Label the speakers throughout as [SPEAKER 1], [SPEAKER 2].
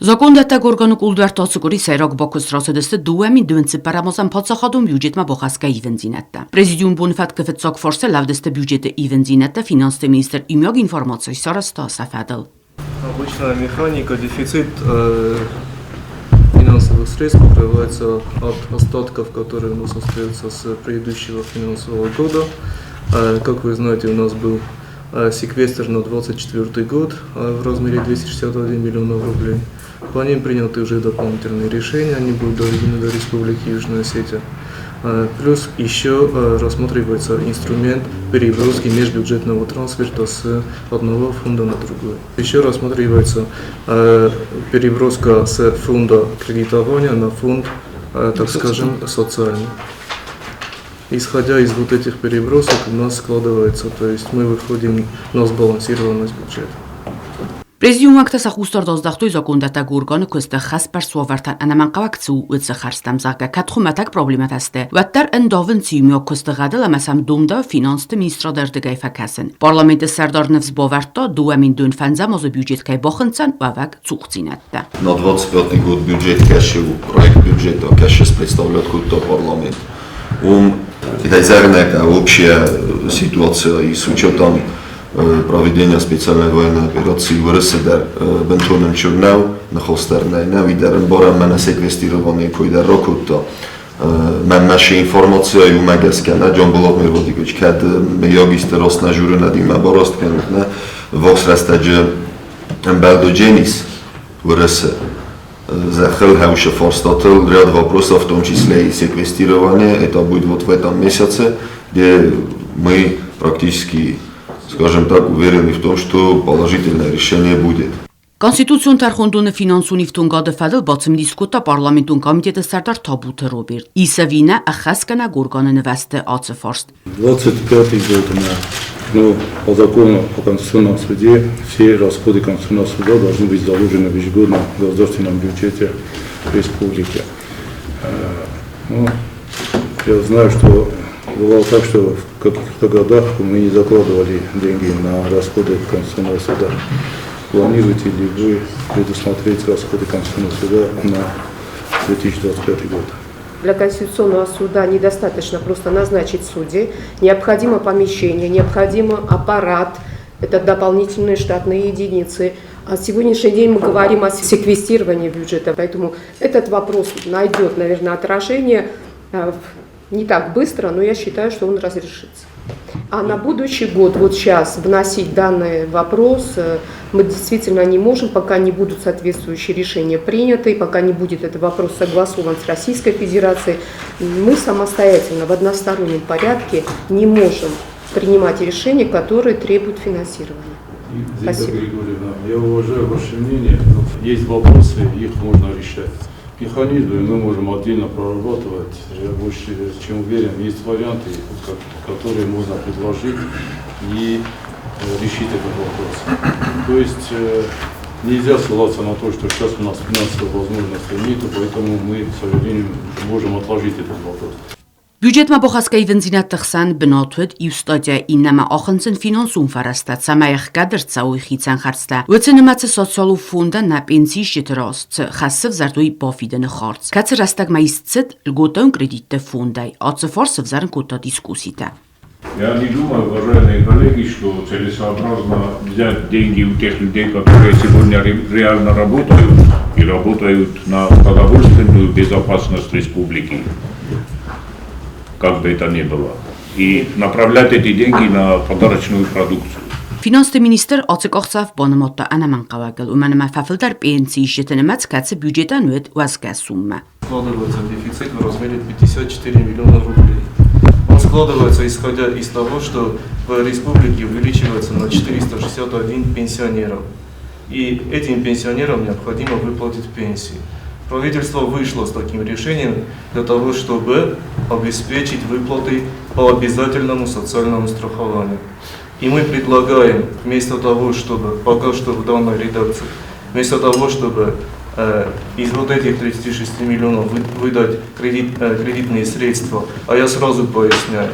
[SPEAKER 1] Закондӕттӕг органы кулдуӕртты ацы къуыри сӕйраг бакуыст рацыдысты 2024 азӕн паддзахадон бюджетмӕ бахӕсгӕ ивындзинӕдтӕ. Президиум боны фӕткы фыццаг фарсы лӕвдысты бюджеты ивындзинӕдтӕ финансты министр иумиаг информаци сарӕзта сӕ фӕдыл.
[SPEAKER 2] Обычная механика, дефицит финансовых средств покрывается от остатков, которые у нас остаются с предыдущего финансового года. Как вы знаете, у нас был секвестр на 2024 год в размере 261 миллионов рублей. По ним приняты уже дополнительные решения, они будут доведены до Республики Южная Осетия. Плюс еще рассматривается инструмент переброски межбюджетного трансферта с одного фонда на другой. Еще рассматривается переброска с фонда кредитования на фонд, так скажем, социальный. Исходя из вот этих перебросок у нас складывается, то есть мы выходим на сбалансированность бюджета.
[SPEAKER 1] Президиумы уӕнгтӕ сӕ хъусдард аздӕхтой закондӕттӕг органы куысты хӕсбӕрц уавӕртӕн ӕнӕмӕнгхъӕуӕг цы у, уыцы хӕрдзтӕм, зӕгъгӕ, кӕд хуымӕтӕг проблемӕтӕ сты, уӕддӕр ӕндавынц иумиаг куысты гъӕдыл ӕмӕ сӕм домдӕуы финансты министрады ӕрдыгӕй фӕкӕсын. Парламенты сӕрдар ныфс бавӕрдта, 2025 азы бюджет кӕй бахынцдзӕн уӕвӕг цухдзинӕдтӕ.
[SPEAKER 3] На 25 год бюджет кӕсы у проект бюджета, кӕсы представлять кодта парламент. Уым китайцагнӕ общая ситуация и с учетом проведения специальной военной операции Уӕрӕсе дӕр бынтон ӕнчыр нӕу, ныхос дӕр нӕй, нӕ уый дӕр ӕмбарӕм мӕнӕ секвестированный кой дӕр ракодта. Мӕнмӕ се информацияй уымӕ гӕсгӕ нӕ Джамбулат Мирвадикович кӕд мыййаг исты раст нӕ журынадимӕ бараст кӕнут нӕ ввахс рӕстӕджы ӕмбӕлд Дженис Уӕрӕсе зӕххыл хӕусы фарстатыл ряд вопросов, в том числе и секвестирование. Это будет вот в этом месяце, где мы практически, скажем так, уверены в том, что положительное решение будет.
[SPEAKER 1] Конституцион тӕрхондоны финансон ифтонгады фӕдыл бацымыдис кодта парламентон комитеты сӕрдар Табуты Роберт. Исӕвинӕ ӕххӕстгӕнӕг органы нывӕзты ацы фарст.
[SPEAKER 4] 25 год на ну, по закону о Конституционном суде все расходы Конституционного суда должны быть заложены в ежегодном государственном бюджете республики. Ну, я знаю, что бывало так, что в каких-то годах мы не закладывали деньги на расходы Конституционного суда. Планируете ли вы предусмотреть расходы Конституционного суда на 2025 год?
[SPEAKER 5] Для Конституционного суда недостаточно просто назначить судей. Необходимо помещение, необходимо аппарат, это дополнительные штатные единицы. А сегодняшний день мы говорим о секвестировании бюджета, поэтому этот вопрос найдет, наверное, отражение не так быстро, но я считаю, что он разрешится. А на будущий год, вот сейчас, вносить данный вопрос мы действительно не можем, пока не будут соответствующие решения приняты, пока не будет этот вопрос согласован с Российской Федерацией. Мы самостоятельно в одностороннем порядке не можем принимать решения, которые требуют финансирования.
[SPEAKER 4] Зита
[SPEAKER 5] Спасибо.
[SPEAKER 4] Григорьевна, я уважаю ваше мнение, но есть вопросы, их можно решать. Механизмы мы можем отдельно прорабатывать. Я больше чем уверен, есть варианты, которые можно предложить и решить этот вопрос. То есть нельзя ссылаться на то, что сейчас у нас финансовой возможности нет, поэтому мы, к сожалению, можем отложить этот вопрос.
[SPEAKER 1] Бюджетмӕ бахӕсгӕ ивындзинӕдты хсӕн бынат уыд иу стадийӕ иннӕмӕ ахынцын финансон фӕрӕзтӕ, цӕмӕй ӕхгӕд ӕрцӕуой хицӕн хӕрдзтӕ. Уыцы нымӕцы социалон фондӕн нӕ пенсиисджыты раз цы хӕс сывзӕрд, уый бафидыны хардз, кӕцы рӕстӕгмӕ ист цыд льготон кредитты фондӕй. Ацы фарс сывзӕрын кодта дискусситӕ.
[SPEAKER 6] Я не думаю, уважаемые коллеги, что целесообразно взять деньги у тех людей, которые сегодня реально работают и работают на продовольственную безопасность республики, как бы это ни было, и направлять эти деньги на подарочную продукцию.
[SPEAKER 1] Финансты министр ацы къахдзӕф банымадта ӕнӕмӕнгхъӕуӕгыл, уымӕн ӕмӕ фӕфылдӕр пенсиисджыты нымӕц, кӕцы бюджетӕн уыд уӕзгӕ суммӕ.
[SPEAKER 2] Складывается дефицит в размере 54 миллиона рублей. Он складывается исходя из того, что в республике увеличивается на 461 пенсионеров. И этим пенсионерам необходимо выплатить пенсии. Правительство вышло с таким решением для того, чтобы обеспечить выплаты по обязательному социальному страхованию. И мы предлагаем, вместо того, чтобы, пока что в данной редакции, вместо того, чтобы из вот этих 36 миллионов выдать кредитные средства, а я сразу поясняю,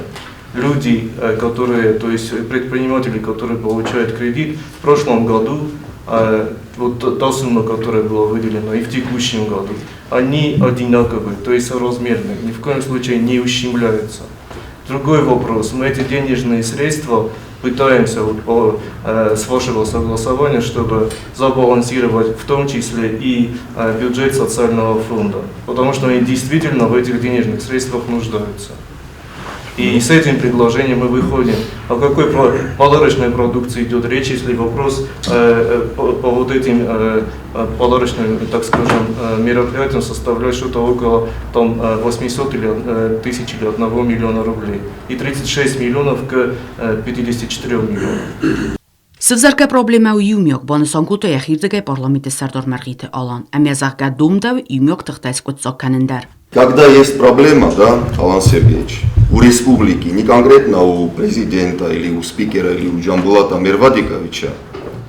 [SPEAKER 2] люди, которые, то есть предприниматели, которые получают кредит, в прошлом году Вот та сумма, которая была выделена и в текущем году, они одинаковые, то есть соразмерные, ни в коем случае не ущемляются. Другой вопрос, мы эти денежные средства пытаемся вот с вашего согласования, чтобы забалансировать в том числе и бюджет социального фонда, потому что они действительно в этих денежных средствах нуждаются. И с этим предложением мы выходим. О какой подарочной продукции идет речь, если вопрос по вот этим подарочным, так скажем, мероприятиям составляет что-то около там, 800 или, тысяч или 1 миллиона рублей. И 36 миллионов к 54 миллионам.
[SPEAKER 1] Сывзӕргӕ проблемӕ у иумиаг, банысан кодта йӕхирдыгӕй парламенты сӕрдар Мӕргъиты Алан. Ӕмӕ зӕгъгӕ домдӕуы иумиаг тыхтӕй скъуыддзаг кӕнын дӕр.
[SPEAKER 3] Когда есть проблема, да, Алан Сергеевич, у республики, не конкретно у президента или у спикера, или у Джамбулата Мервадиковича,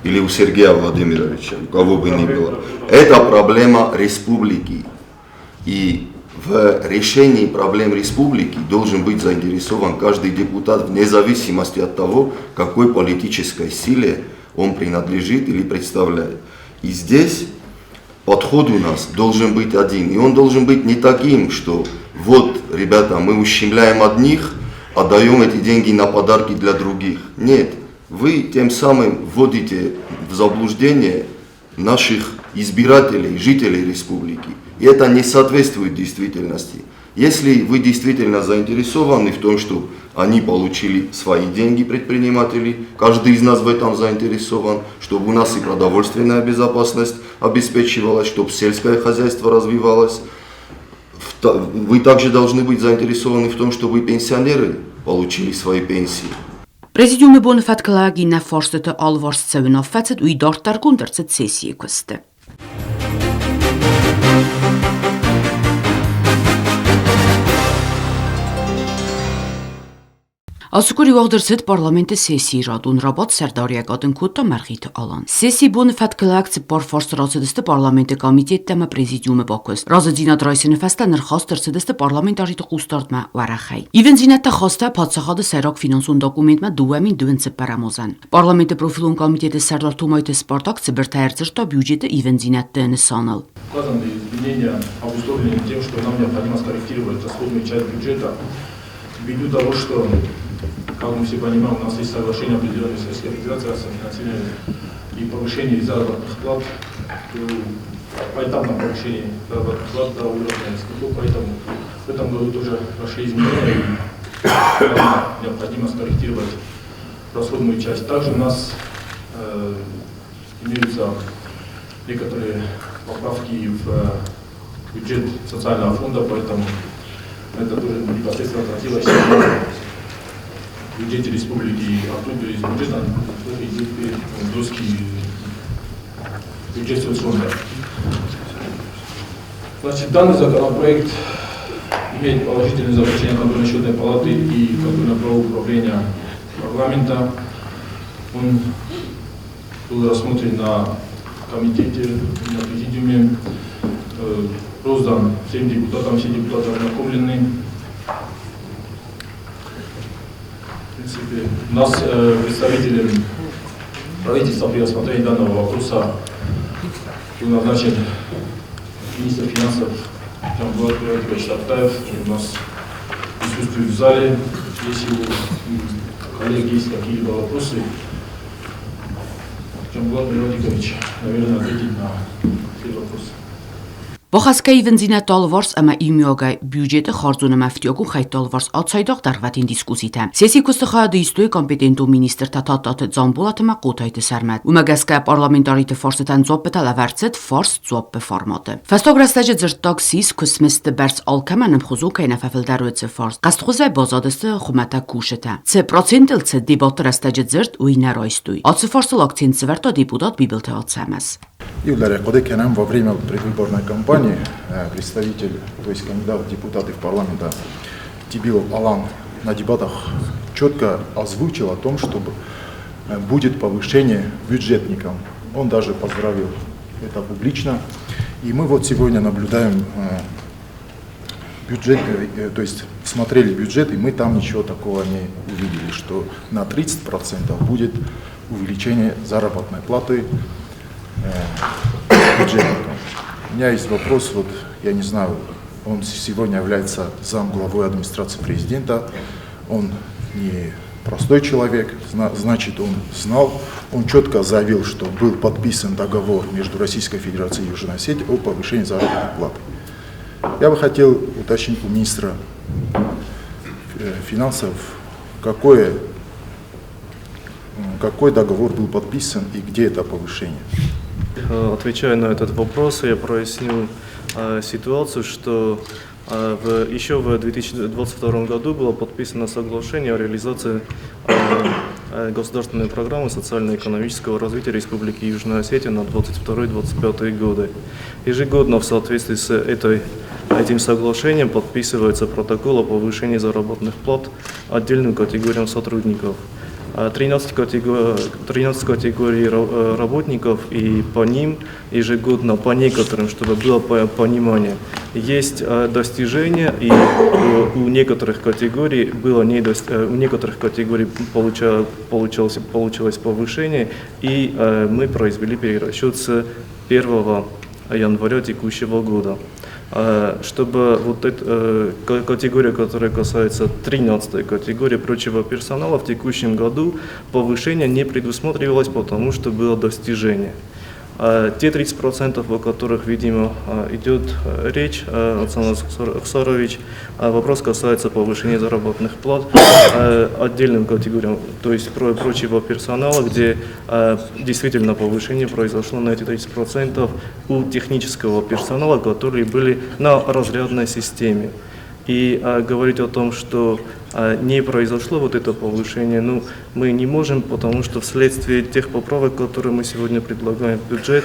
[SPEAKER 3] или у Сергея Владимировича, у кого бы ни было, это проблема республики. И в решении проблем республики должен быть заинтересован каждый депутат, вне зависимости от того, какой политической силе он принадлежит или представляет. И здесь подход у нас должен быть один. И он должен быть не таким, что вот, ребята, мы ущемляем одних, а даем эти деньги на подарки для других. Нет, вы тем самым вводите в заблуждение наших избирателей, жителей республики. И это не соответствует действительности. Если вы действительно заинтересованы в том, чтобы они получили свои деньги, предприниматели, каждый из нас в этом заинтересован, чтобы у нас и продовольственная безопасность обеспечивалась, чтобы сельское хозяйство развивалось. Вы также должны быть заинтересованы в том, чтобы пенсионеры получили свои пенсии.
[SPEAKER 1] Президиумы боны фӕткылӕг иннӕ фарстыты алыварс цӕуын фӕцыд, уый дарддӕргонд ӕрцыд сессийы куысты. Ацы къуыри уагъд ӕрцыд парламенты сессийы радон рабадт, сӕрдариуӕгад ын кодта Мӕргъиты Алан. Сессийы боны фӕткылӕг цыппар фарсты рацыдысты парламенты комитеттӕ ӕмӕ президиумы бакуыст. Разыдзинад райсыны фӕстӕ нырхаст ӕрцыдысты парламентариты хъусдардмӕ уӕрӕхӕй. Ивындзинӕдтӕ хаста паддзахады сӕйраг финансон документмӕ 2024 азӕн. Парламенты профилон комитеты сӕрдар Томайты Спартак цыбыртӕй ӕрдзырдта бюджеты ивындзинӕдты нысаныл.
[SPEAKER 7] Указанные изменения обусловлены тем, что нам необходимо скорректировать расходную часть бюджета ввиду того, что, как мы все понимаем, у нас есть соглашение определенное с Российской Федерацией о софинансировании и повышении заработных плат, поэтапном повышении заработных плат до уровня СКФО, поэтому в этом году тоже прошли изменения и нам необходимо скорректировать расходную часть. Также у нас имеются некоторые поправки в бюджет социального фонда, поэтому это тоже непосредственно отразилось в бюджете республики, оттуда из бюджета тоже идет доски бюджет соцфонда. Значит, данный законопроект имеет положительное заключение Контрольно-счетной палаты и контрольно-правового управления парламента. Он был рассмотрен на комитете, на президиуме, роздан всем депутатам, все депутаты ознакомлены. В принципе, у нас представителем правительства при рассмотрении данного вопроса был назначен министр финансов Джамбулат Миратович Сартаев. Он у нас присутствует в зале. Если у коллег есть какие-либо вопросы, Джамбулат Миратович, наверное, ответит на все вопросы.
[SPEAKER 1] Бахӕсгӕ ивындзинӕдты алыварс ӕмӕ иумиагӕй бюджеты хардзон ӕмӕ ӕфтиагон хӕйтты алыварс ацайдагъ дӕргъвӕтин дискусситӕ. Сессийы куысты хайад истой компетентон министртӕ Тадтаты Дзамболат ӕмӕ Хъотайты Сӕрмӕт. Уымӕ гӕсгӕ парламентариты фарстытӕн дзуаппытӕ лӕвӕрд цыд фарст дзуаппы форматы. Фӕстаг рӕстӕджы дзырддаг ссис, куыстмыздты бӕрц алкӕмӕн ӕмхуызон кӕй нӕ фӕфылдӕр уыцы фарст. Хъӕстхуызӕй баззадысты хуымӕтӕг кусджытӕ. Цы процентыл цыд дебатты рӕстӕджы дзырд, уый нӕ райстой. Ацы фарстыл акцент сӕвӕрдта депутат Бибылты Ацӕмӕз.
[SPEAKER 8] Юлия Кодекина во время предвыборной кампании представитель, то есть кандидат в депутаты в парламент Тибилов Алан на дебатах четко озвучил о том, что будет повышение бюджетникам. Он даже поздравил это публично. И мы вот сегодня наблюдаем бюджет, то есть смотрели бюджет, и мы там ничего такого не увидели, что на 30% будет увеличение заработной платы бюджетникам. У меня есть вопрос, вот я не знаю, он сегодня является замглавой администрации президента, он не простой человек, значит, он знал, он четко заявил, что был подписан договор между Российской Федерацией и Южной Осетией о повышении заработной платы. Я бы хотел уточнить у министра финансов, какой договор был подписан и где это повышение.
[SPEAKER 2] Отвечая на этот вопрос, я проясню ситуацию, что еще в 2022 году было подписано соглашение о реализации государственной программы социально-экономического развития Республики Южная Осетия на 2022-2025 годы. Ежегодно в соответствии с этим соглашением подписывается протокол о повышении заработных плат отдельным категориям сотрудников. 13 категорий работников, и по ним ежегодно, по некоторым, чтобы было понимание, есть достижения, и у некоторых категорий было у некоторых категорий получилось повышение, и мы произвели перерасчет с 1 января текущего года. Чтобы вот эта категория, которая касается 13-й категории прочего персонала, в текущем году повышение не предусматривалось, потому что было достижение. Те 30%, о которых, видимо, идет речь, Александр Ахсарович, вопрос касается повышения заработных плат отдельным категориям, то есть прочего персонала, где действительно повышение произошло на эти 30% у технического персонала, которые были на разрядной системе. И говорить о том, что не произошло вот это повышение, ну, мы не можем, потому что вследствие тех поправок, которые мы сегодня предлагаем в бюджет,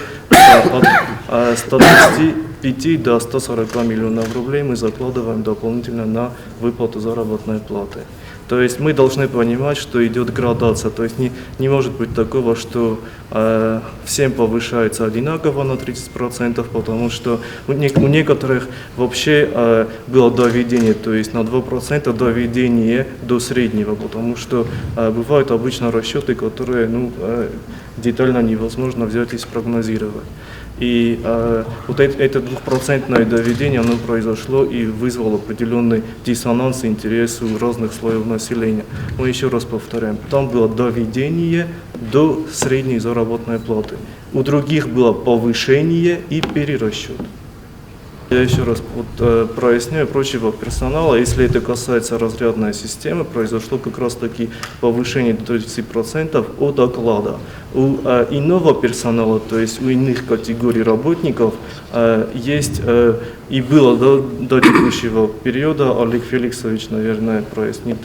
[SPEAKER 2] от 135 до 140 миллионов рублей мы закладываем дополнительно на выплату заработной платы. То есть мы должны понимать, что идет градация, то есть не может быть такого, что всем повышается одинаково на 30%, потому что у некоторых вообще было доведение, то есть на 2% доведение до среднего, потому что бывают обычно расчеты, которые детально невозможно взять и спрогнозировать. И вот это двухпроцентное доведение, оно произошло и вызвало определенный диссонанс интерес у разных слоев населения. Мы еще раз повторяем, там было доведение до средней заработной платы. У других было повышение и перерасчет. Я еще раз проясняю, прочего персонала, если это касается разрядной системы, произошло как раз таки повышение до 30% от оклада. У иного персонала, то есть у иных категорий работников, есть и было до текущего периода, Олег Феликсович, наверное, прояснит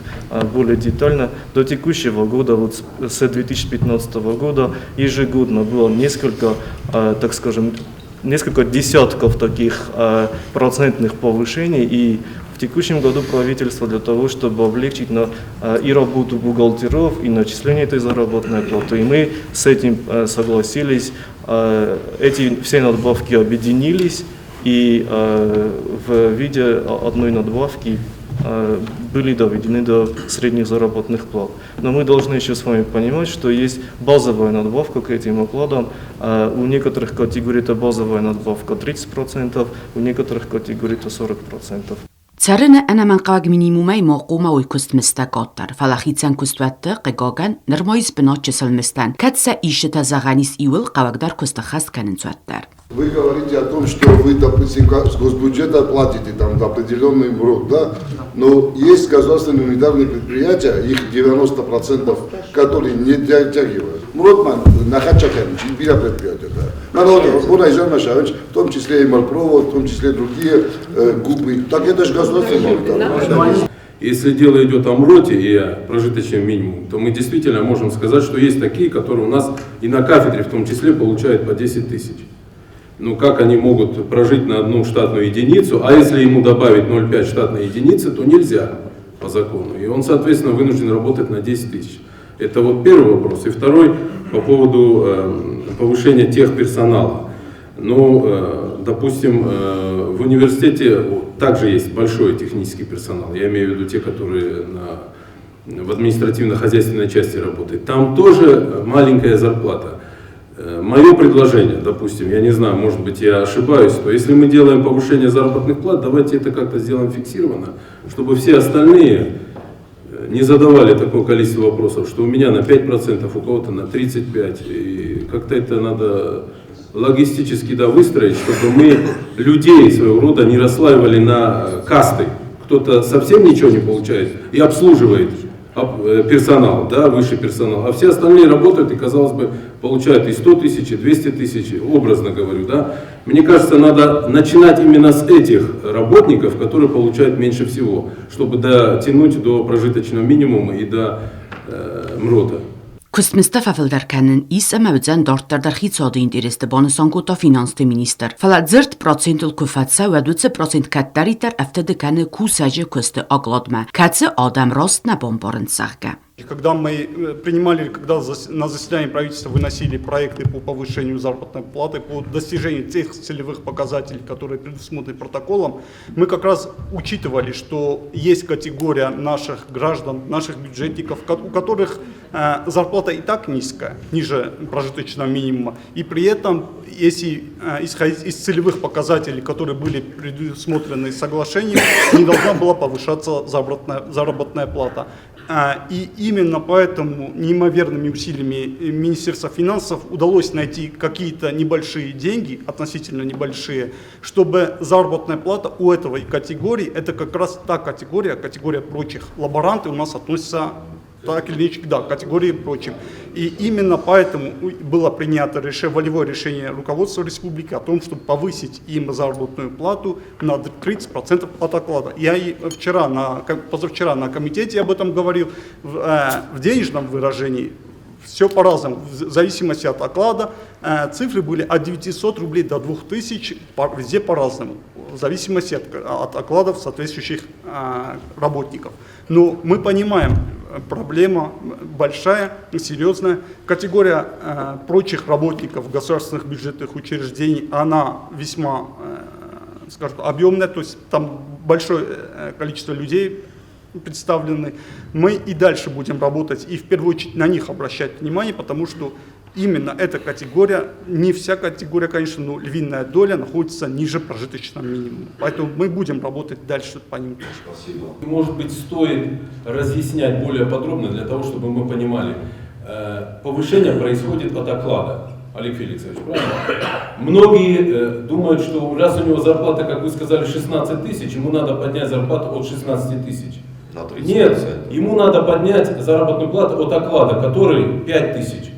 [SPEAKER 2] более детально, до текущего года, вот с 2015 года ежегодно было несколько, так скажем, несколько десятков таких процентных повышений, и в текущем году правительство для того, чтобы облегчить и работу бухгалтеров, и начисление этой заработной платы, и мы с этим согласились, эти все надбавки объединились, и в виде одной надбавки были доведены до средних заработных плат. Но мы должны еще с вами понимать, что есть базовая надбавка к этим окладам. У некоторых категорий это базовая надбавка 30%, у некоторых категорий это 40%.
[SPEAKER 1] Цӕрыны ӕнӕмӕнгхъӕуӕг минимумӕй ма хъуамӕ уой куыстмыздтӕ къаддӕр, фӕлӕ хицӕн куыстуӕтты, хъыгагӕн, нырма ис бынат чысыл мыздтӕн, кӕд сӕ истытӕ зӕгъӕн ис иууыл хъӕуӕгдӕр куысты ххӕст кӕнынц, уӕддӕр.
[SPEAKER 9] Вы говорите о том, что вы, допустим, с госбюджета платите там определенный МРОТ, да? Но есть государственные унитарные предприятия, их 90%, которые не дотягивают. МРОТ на Хачаканич, бира предприятия, да. В том числе и Морпровод, в том числе другие губы. Так это же государственные унитарные.
[SPEAKER 10] Если дело идет о МРОТе и о прожиточном минимуме, то мы действительно можем сказать, что есть такие, которые у нас и на кафедре в том числе получают по 10 тысяч. Ну как они могут прожить на одну штатную единицу, а если ему добавить 0,5 штатной единицы, то нельзя по закону. И он, соответственно, вынужден работать на 10 тысяч. Это вот первый вопрос. И второй, по поводу повышения техперсонала. Ну, допустим, в университете также есть большой технический персонал. Я имею в виду те, которые в административно-хозяйственной части работают. Там тоже маленькая зарплата. Мое предложение, допустим, я не знаю, может быть, я ошибаюсь, то если мы делаем повышение заработных плат, давайте это как-то сделаем фиксированно, чтобы все остальные не задавали такое количество вопросов, что у меня на 5%, у кого-то на 35%. И как-то это надо логистически, да, выстроить, чтобы мы людей своего рода не расслаивали на касты. Кто-то совсем ничего не получает и обслуживает персонал, да, высший персонал, а все остальные работают и, казалось бы, получают и 100 тысяч, и 200 тысяч, образно говорю, да. Мне кажется, надо начинать именно с этих работников, которые получают меньше всего, чтобы дотянуть до прожиточного минимума и до МРОТа.
[SPEAKER 1] Куыстмыздтӕ фӕфылдӕр кӕнын ис ӕмӕ уыдзӕн дарддӕр дӕр хицауады интересты, банысан кодта финансты министр. Фӕлӕ дзырд процентыл куы фӕцӕуы, уӕд уыцы процент кӕддӕриддӕр ӕфтыды кӕны кусӕджы куысты окладмӕ, кӕцы адӕм раст нӕ бамбарынц, зӕгъгӕ.
[SPEAKER 11] Когда мы принимали, когда на заседании правительства выносили проекты по повышению заработной платы, по достижению тех целевых показателей, которые предусмотрены протоколом, мы как раз учитывали, что есть категория наших граждан, наших бюджетников, у которых зарплата и так низкая, ниже прожиточного минимума, и при этом, если исходить из целевых показателей, которые были предусмотрены соглашением, не должна была повышаться заработная плата. И именно поэтому неимоверными усилиями Министерства финансов удалось найти какие-то небольшие деньги, относительно небольшие, чтобы заработная плата у этой категории, это как раз та категория, категория прочих, лаборанты у нас относятся так или иначе, да, категории прочим. И именно поэтому было принято решение, волевое решение руководства республики о том, чтобы повысить им заработную плату на 30% от оклада. Я и вчера, позавчера на комитете об этом говорил, в денежном выражении все по-разному, в зависимости от оклада, цифры были от 900 рублей до 2000, везде по-разному, в зависимости от окладов соответствующих работников. Но мы понимаем, проблема большая, серьезная. Категория прочих работников государственных бюджетных учреждений, она весьма, скажем, объемная, то есть там большое количество людей представлены. Мы и дальше будем работать и в первую очередь на них обращать внимание, потому что именно эта категория, не вся категория, конечно, но львиная доля находится ниже прожиточного минимума. Поэтому мы будем работать дальше по ним тоже.
[SPEAKER 10] Спасибо. Может быть, стоит разъяснять более подробно для того, чтобы мы понимали, повышение происходит от оклада. Олег Феликсович, правильно? Многие думают, что раз у него зарплата, как вы сказали, 16 тысяч, ему надо поднять зарплату от 16 тысяч. Нет, ему надо поднять заработную плату от оклада, который 5 тысяч.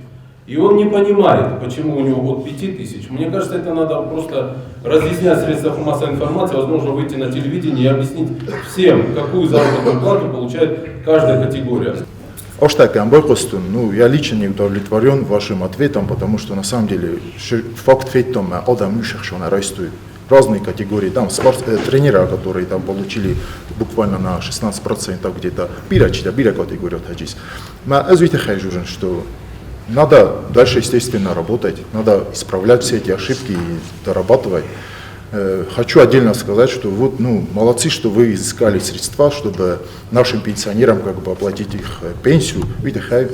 [SPEAKER 10] И он не понимает, почему у него от 5 тысяч. Мне кажется, это надо просто разъяснять в средствах массовой информации, возможно, выйти на телевидение и объяснить всем, какую заработную плату получает каждая категория.
[SPEAKER 8] Ну, я лично не удовлетворен вашим ответом, потому что на самом деле факт фейтом адам растут разные категории, там тренера, которые там получили буквально на 16% где-то, бира категория таджис. Что надо дальше, естественно, работать, надо исправлять все эти ошибки и дорабатывать. Хочу отдельно сказать, что вот, ну, молодцы, что вы изыскали средства, чтобы нашим пенсионерам как бы оплатить их пенсию. Видите, хай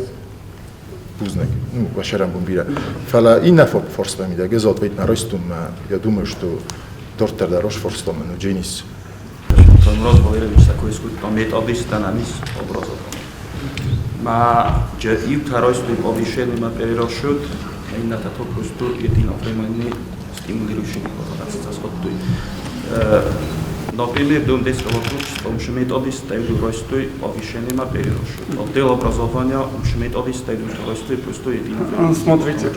[SPEAKER 8] бузнак, ну, вашарам бумбира. Фала и на форстами, да, гезот ведь на ростум, я думаю, что доктор дорож форстом, ну, Дженис.
[SPEAKER 12] Таймураз Валерьевич такой искусство методист, образование. Ма иутаройстуй повышение ма перерасчет, инната то просто единовременно стимулирующий расходы. Например, Дом детского творчества методист ростуй повышение ма перерасчет. Отдел образования методист ростуй просто единовременно.
[SPEAKER 11] Смотрите.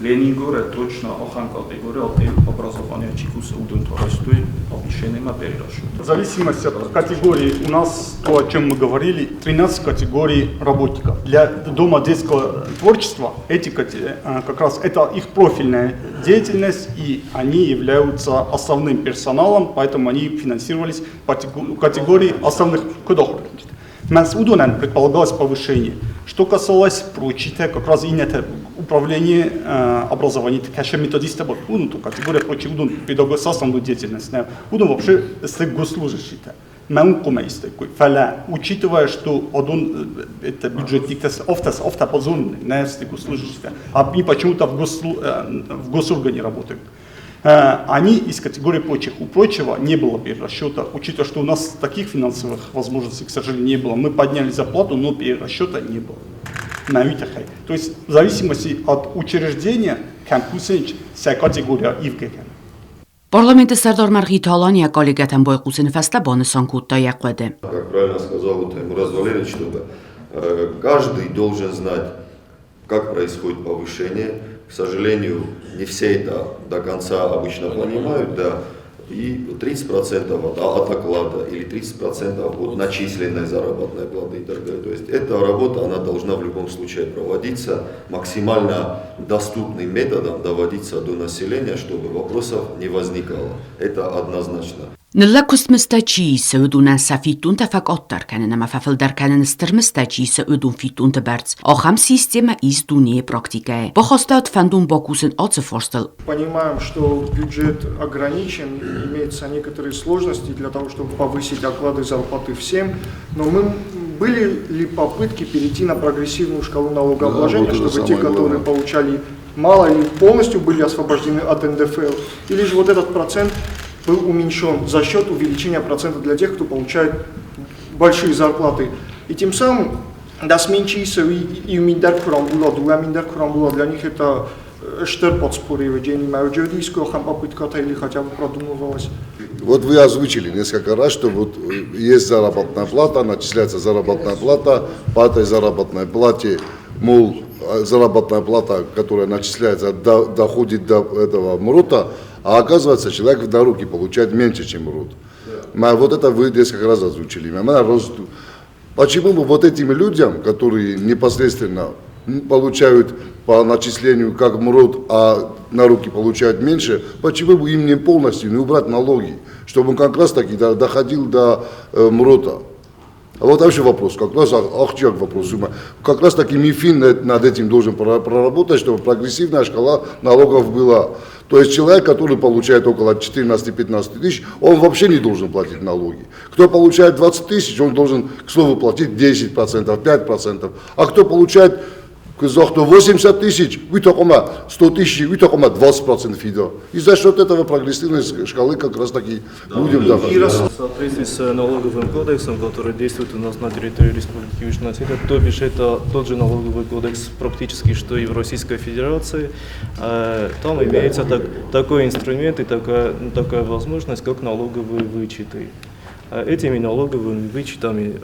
[SPEAKER 12] Ленингоры точно охан категория отдел образования чикуса удовлетворяющий повышение ма перерасчет.
[SPEAKER 11] В зависимости от категории у нас, то, о чем мы говорили, 13 категорий работников. Для Дома детского творчества эти как раз это их профильная деятельность, и они являются основным персоналом, поэтому они финансировались по категории основных кодов. Предполагалось повышение. Что касалось прочих, как раз и нет управление образования, конечно, методисты, ну, то категория прочих, педагог основную деятельность, удон вообще госслужащие. Мӕнкъумӕ истӕккой. Фӕлӕ, учитывая, что одон это бюджетниктӕ офта позон не госслужащие, а они почему-то в госоргане работают. Они из категории прочих. У прочего не было перерасчета, учитывая, что у нас таких финансовых возможностей, к сожалению, не было. Мы подняли зарплату, но перерасчета не было. То есть в зависимости от учреждения, вся категория ивгӕ кӕны.
[SPEAKER 1] Парламенты сӕрдар Мӕргъиты Алан йӕ коллегӕтӕм байхъусыны фӕстӕ банысан кодта йӕ хъуыды.
[SPEAKER 3] Как правильно сказал вот Таймураз Валерьевич, чтобы каждый должен знать, как происходит повышение. К сожалению, не все это до конца обычно понимают, да. И 30% от оклада или 30% от начисленной заработной платы и так далее. То есть эта работа, она должна в любом случае проводиться максимально доступным методом, доводиться до населения, чтобы вопросов не возникало. Это однозначно.
[SPEAKER 1] Ныллӕг куыстмыздтӕ чи исы, уыдонӕн сӕ фиддонтӕ фӕкъаддӕр кӕнын ӕмӕ фӕфылдӕр кӕнын стыр мыздтӕ чи исы, уыдон фиддонты бӕрц. Ахӕм системӕ ис дунейы практикӕйы. Бахастӕуыд фӕндон бакусын ацы фарстыл.
[SPEAKER 13] Понимаем, что бюджет ограничен, имеются некоторые сложности для того, чтобы повысить оклады зарплаты всем, но мы были ли попытки перейти на прогрессивную шкалу налогообложения,
[SPEAKER 9] Да, вот это
[SPEAKER 13] чтобы те,
[SPEAKER 9] самое
[SPEAKER 13] которые
[SPEAKER 9] главное.
[SPEAKER 13] Получали мало или полностью были освобождены от НДФЛ, или же вот этот процент был уменьшен за счет увеличения процента для тех, кто получает большие зарплаты. И тем самым das миндар курамбула, для них это стыр подспорье, попытка или хотя бы продумывалась.
[SPEAKER 9] Вот вы озвучили несколько раз, что вот есть заработная плата, начисляется заработная плата, по этой заработной плате, мол, заработная плата, которая начисляется, доходит до этого МРОТа, а оказывается, человек на руки получает меньше, чем МРОТ. Да. Вот это вы несколько раз озвучили. Почему бы вот этим людям, которые непосредственно получают по начислению как МРОТ, а на руки получают меньше, почему бы им не полностью не убрать налоги, чтобы он как раз таки доходил до МРОТа? А вот вообще вопрос, как раз ахджиаг вопрос. Как раз таки Минфин над этим должен проработать, чтобы прогрессивная шкала налогов была. То есть человек, который получает около 14-15 тысяч, он вообще не должен платить налоги. Кто получает 20 тысяч, он должен, к слову, платить 10%, 5%. А кто получает 80 тысяч, 100 тысяч, 20% фидо. И за счет этого прогрессивной шкалы как раз таки будем доходить.
[SPEAKER 2] В соответствии с налоговым кодексом, который действует у нас на территории Республики Южная Осетия, то бишь это тот же налоговый кодекс практически, что и в Российской Федерации, там имеется такой инструмент и такая возможность, как налоговые вычеты. Этими налоговыми вычетами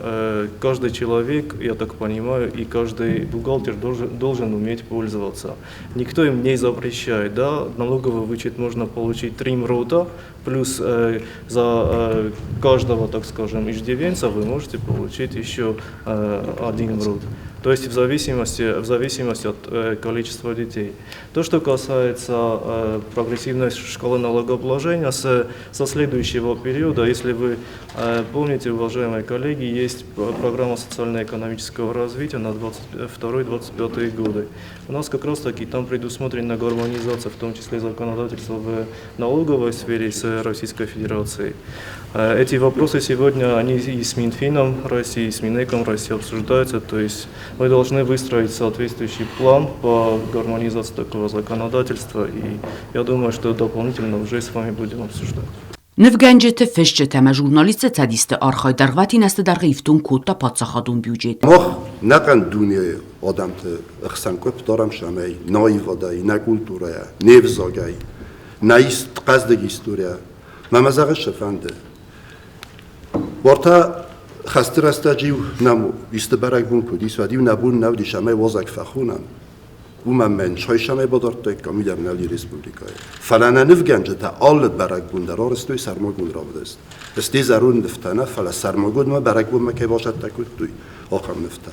[SPEAKER 2] каждый человек, я так понимаю, и каждый бухгалтер должен уметь пользоваться. Никто им не запрещает. Да? Налоговый вычет можно получить 3 МРОТа, плюс за каждого, так скажем, иждивенца вы можете получить еще 1 МРОТ. То есть в зависимости от количества детей. То, что касается прогрессивной шкалы налогообложения, со следующего периода, если вы помните, уважаемые коллеги, есть программа социально-экономического развития на 22-25 годы. У нас как раз-таки там предусмотрена гармонизация, в том числе законодательства в налоговой сфере с Российской Федерацией. Эти вопросы сегодня, они и с Минфином России, и с Минэком России обсуждаются, то есть мы должны выстроить соответствующий план по гармонизации такого законодательства, и я думаю, что дополнительно уже с вами будем обсуждать.
[SPEAKER 1] Нывгӕнджыты, фысджыты ӕмӕ журналистты цӕдисты архайд дӕргъвӕтин азты дӕргъы ифтонг кодта паддзахадон бюджет.
[SPEAKER 14] Мах нӕхъӕн дунейы адӕмты хсӕн куы дарӕм сӕмӕй нӕ аивадӕй, нӕ культурӕйӕ, не взагӕй, нӕ хъӕздыг историйӕ. Мӕ мӕ зӕгъын фӕнды. Уӕртӕ хӕсты рӕстӕджы-иу нӕм исты бӕрӕгбон куы уыдис, уӕд-иу нӕ бон нӕ уыдис ӕмӕ уазӕг фӕхонӕм. Уымӕн мӕ нсайсӕмӕй бадардтаиккам уый дӕр нӕ уыди республикӕйы. Фӕлӕ нӕ нывгӕнджытӕ алы бӕрӕгбон дӕр арӕзтой сӕрмагонд равдыст. Стӕй зӕронд нывтӕ нӕ, фӕлӕ сӕрмагондмӕ бӕрӕгбонмӕ кӕй бацӕттӕ кодтой, ахӕм нывтӕ.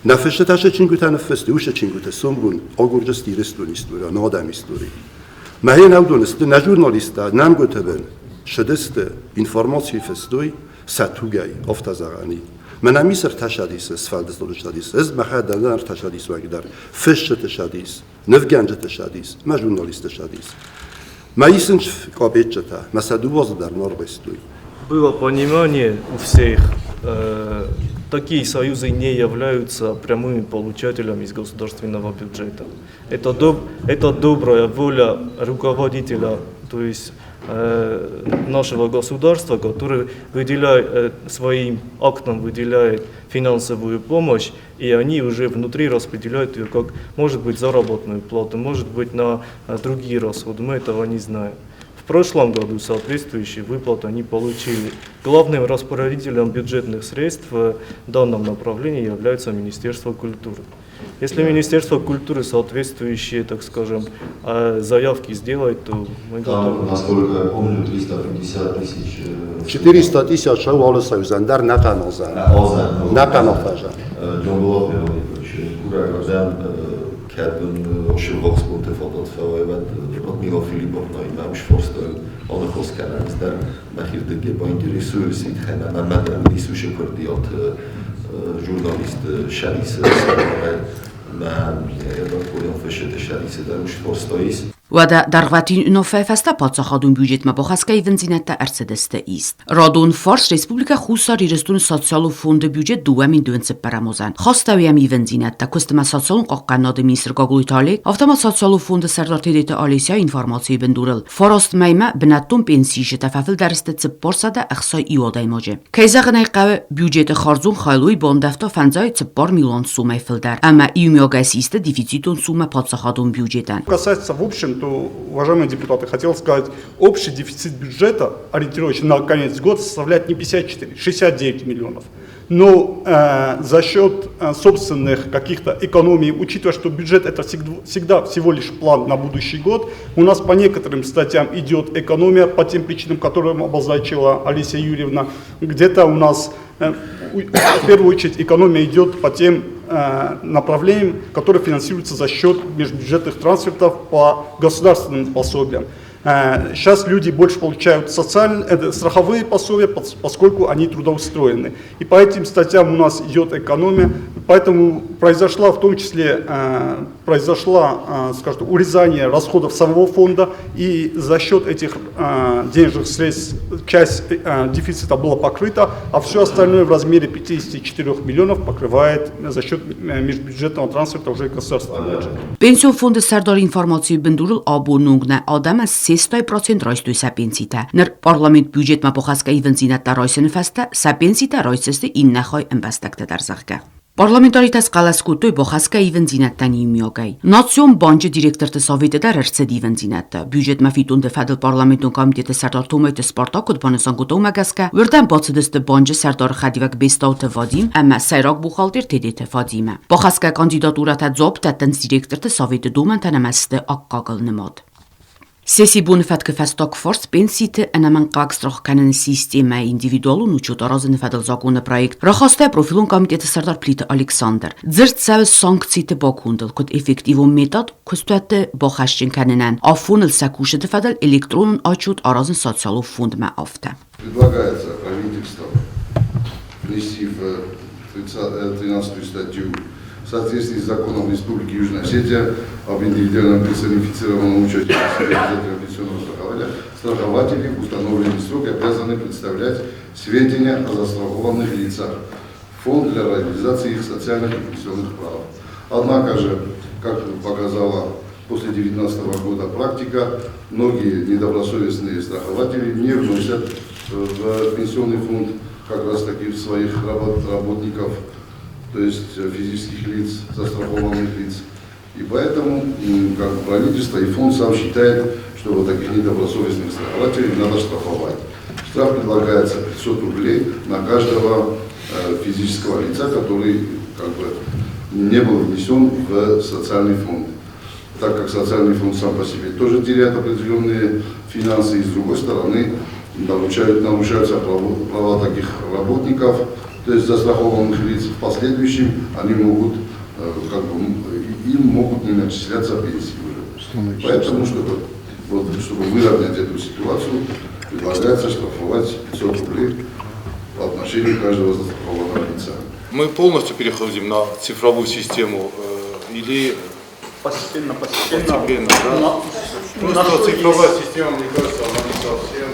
[SPEAKER 14] Нӕ фысджытӕ цы чингуытӕ ныффыстой, уыцы чингуыты сомбон агурджысты Ирыстоны историйӕ, нӕ адӕмы истори. Мӕ нӕ уыдон сты, нӕ журналисттӕ нӕмгуыты бын ссыдысты, информаци фыстой сӕ тугӕй, афтӕ зӕгъӕн и. Мӕнӕ мис ӕртӕсӕдисы сфӕлдыстады цӕдис, ӕз мӕхӕдӕг дӕн ӕртӕсӕдис уӕг дӕр, фысджыты цӕдис, нывгӕнджыты цӕдис, мӕ журналистты цӕдис. Мӕ исынц къапеччытӕ, мӕ сӕ дыууӕ дӕр ма райстой.
[SPEAKER 2] Было понимание у всех, такие союзы не являются прямыми получателями из государственного бюджета. Это добрая воля руководителя, то есть нашего государства, который выделяет, своим актом выделяет финансовую помощь, и они уже внутри распределяют ее как, может быть, заработную плату, может быть, на другие расходы, мы этого не знаем. В прошлом году соответствующие выплаты они получили. Главным распорядителем бюджетных средств в данном направлении является Министерство культуры. Если Министерство культуры соответствующие, так скажем, заявки сделает, то мы
[SPEAKER 3] Там,
[SPEAKER 2] готовы.
[SPEAKER 3] насколько я помню, 350 тысяч.
[SPEAKER 14] 400 тысяч алы союзӕн дӕр нӕхъӕн азӕн.
[SPEAKER 3] Азӕн.
[SPEAKER 14] Нӕхъӕн афӕзӕн.
[SPEAKER 3] Джамбулат Миронович, курӕг дӕн, кӕд дын сыввахс бонты фадат фӕуай, уӕд Радмила Филипповнаимӕ ус фарстайыл аныхас кӕнӕм. Ӕз дӕр мӕхирдыгӕй баинтересуюсь итхӕн ӕмӕ мӕ дӕр уыдис уыцы куырдиат журналист Шарисы сӕрдарӕй мӕ редакторон фысджыты Шарисы дӕр ус фарстаис.
[SPEAKER 1] Уӕдӕ дӕргъвӕтин уынаффӕйы фӕстӕ паддзахадон бюджетмӕ бахӕсгӕ ивындзинӕдтӕ ӕрцыдысты ист. Радон фарс Республикӕ Хуссар Ирыстоны социалон фонды бюджет 2024 азӕн. Хастӕуӕм ивындзинӕдтӕ куыстмӕ социалон хъахъхъӕнынады министр Гаглойты Олег, афтӕ ма социалон фонды сӕрдар Тедеты Олеся информацийы бындурыл. Фараст мӕймӕ бынӕттон пенсиисджытӕ фӕфылдӕр сты 461 адӕймаджы. Кӕй зӕгъын ӕй хъӕуы, бюджеты хардзон хайлой бандӕвта 54 милуан суммӕй фылдӕр ӕмӕ иумиагӕй систы дефицитон суммӕ паддзахадон бюджетӕн.
[SPEAKER 11] Касается в общем, то, уважаемые депутаты, хотел сказать, общий дефицит бюджета, ориентировочно на конец года, составляет не 54, 69 миллионов. Но за счет собственных каких-то экономий, учитывая, что бюджет это всегда всего лишь план на будущий год, у нас по некоторым статьям идет экономия по тем причинам, которые обозначила Олеся Юрьевна. Где-то у нас в первую очередь экономия идет по тем направлениям, которые финансируются за счет межбюджетных трансфертов по государственным пособиям. Сейчас люди больше получают страховые пособия, поскольку они трудоустроены. И по этим статьям у нас идет экономия. Поэтому произошла в том числе, скажем, урезание расходов самого фонда. И за счет этих денежных средств часть дефицита была покрыта, а все остальное в размере 54 миллионов покрывает за счет межбюджетного трансферта уже государственного бюджета.
[SPEAKER 1] Пенсион фонды сӕрдар информацийы бындурыл абоны онг нӕ адӕмӕн 60% райстой сӕ пенситӕ. Ныр парламент бюджетмӕ бахӕсгӕ ивындзинӕдтӕ райсыны фӕстӕ сӕ пенситӕ райсдзысты иннӕ хай ӕмбӕстӕгтӕ дӕр, зӕгъгӕ. Парламентаритӕ схъӕлӕс кодтой бахӕсгӕ ивындзинӕдтӕн иумиагӕй. Национ банчы директорты советы дӕр ӕрцыд ивындзинӕдтӕ. Бюджетмӕ фиддонты фӕдыл парламентон комитеты сӕрдар Томайты Спартак куыд банысан кодта, уымӕ гӕсгӕ уырдӕм бацыдысты банчы сӕрдары хӕдивӕг Бестауты Вадим ӕмӕ сӕйраг бухгалтер Тедеты Фадимӕ. Бахӕсгӕ кандидатурӕтӕ дзуапп дӕттынц директорты советы домӕнтӕн ӕмӕ сты аккагыл нымад. Сессийы боны фӕткы фӕстаг фарст пенситы ӕнӕмӕнгхъӕуӕг страх кӕныны системӕйы индивидуалон учет аразыны фӕдыл законы проект рахаста профилон комитеты сӕрдар Плиты Александр. Дзырд цӕуы санкциты бакондыл, куыд эффективон метод куыстуӕтты бахӕсджын кӕнынӕн, афоныл сӕ кусыны фӕдыл электронон отчет аразын социалон фондмӕ афтӕ.
[SPEAKER 9] Предлагается правительством внести в 13 статью в соответствии с законом Республики Южная Осетия об индивидуальном персонифицированном учете обязательного пенсионного страхования, страхователи в установленный срок обязаны представлять сведения о застрахованных лицах в фонд для реализации их социальных и пенсионных прав. Однако же, как показала после 2019 года практика, многие недобросовестные страхователи не вносят в пенсионный фонд как раз таки своих работников, то есть физических лиц, застрахованных лиц. И поэтому как правительство и фонд сам считает, что вот таких недобросовестных страхователей надо штрафовать. Штраф предлагается 500 рублей на каждого физического лица, который как бы не был внесен в социальный фонд. Так как социальный фонд сам по себе тоже теряет определенные финансы, и с другой стороны нарушаются права таких работников, то есть застрахованных лиц, в последующем они могут, как бы, им могут не начисляться пенсии уже. Поэтому, чтобы выровнять эту ситуацию, предлагается штрафовать 500 рублей по отношению каждого застрахованного лица.
[SPEAKER 4] Мы полностью переходим на цифровую систему или
[SPEAKER 11] Постепенно, постепенно.
[SPEAKER 4] Постепенно, да? Просто цифровая система, мне кажется, она не совсем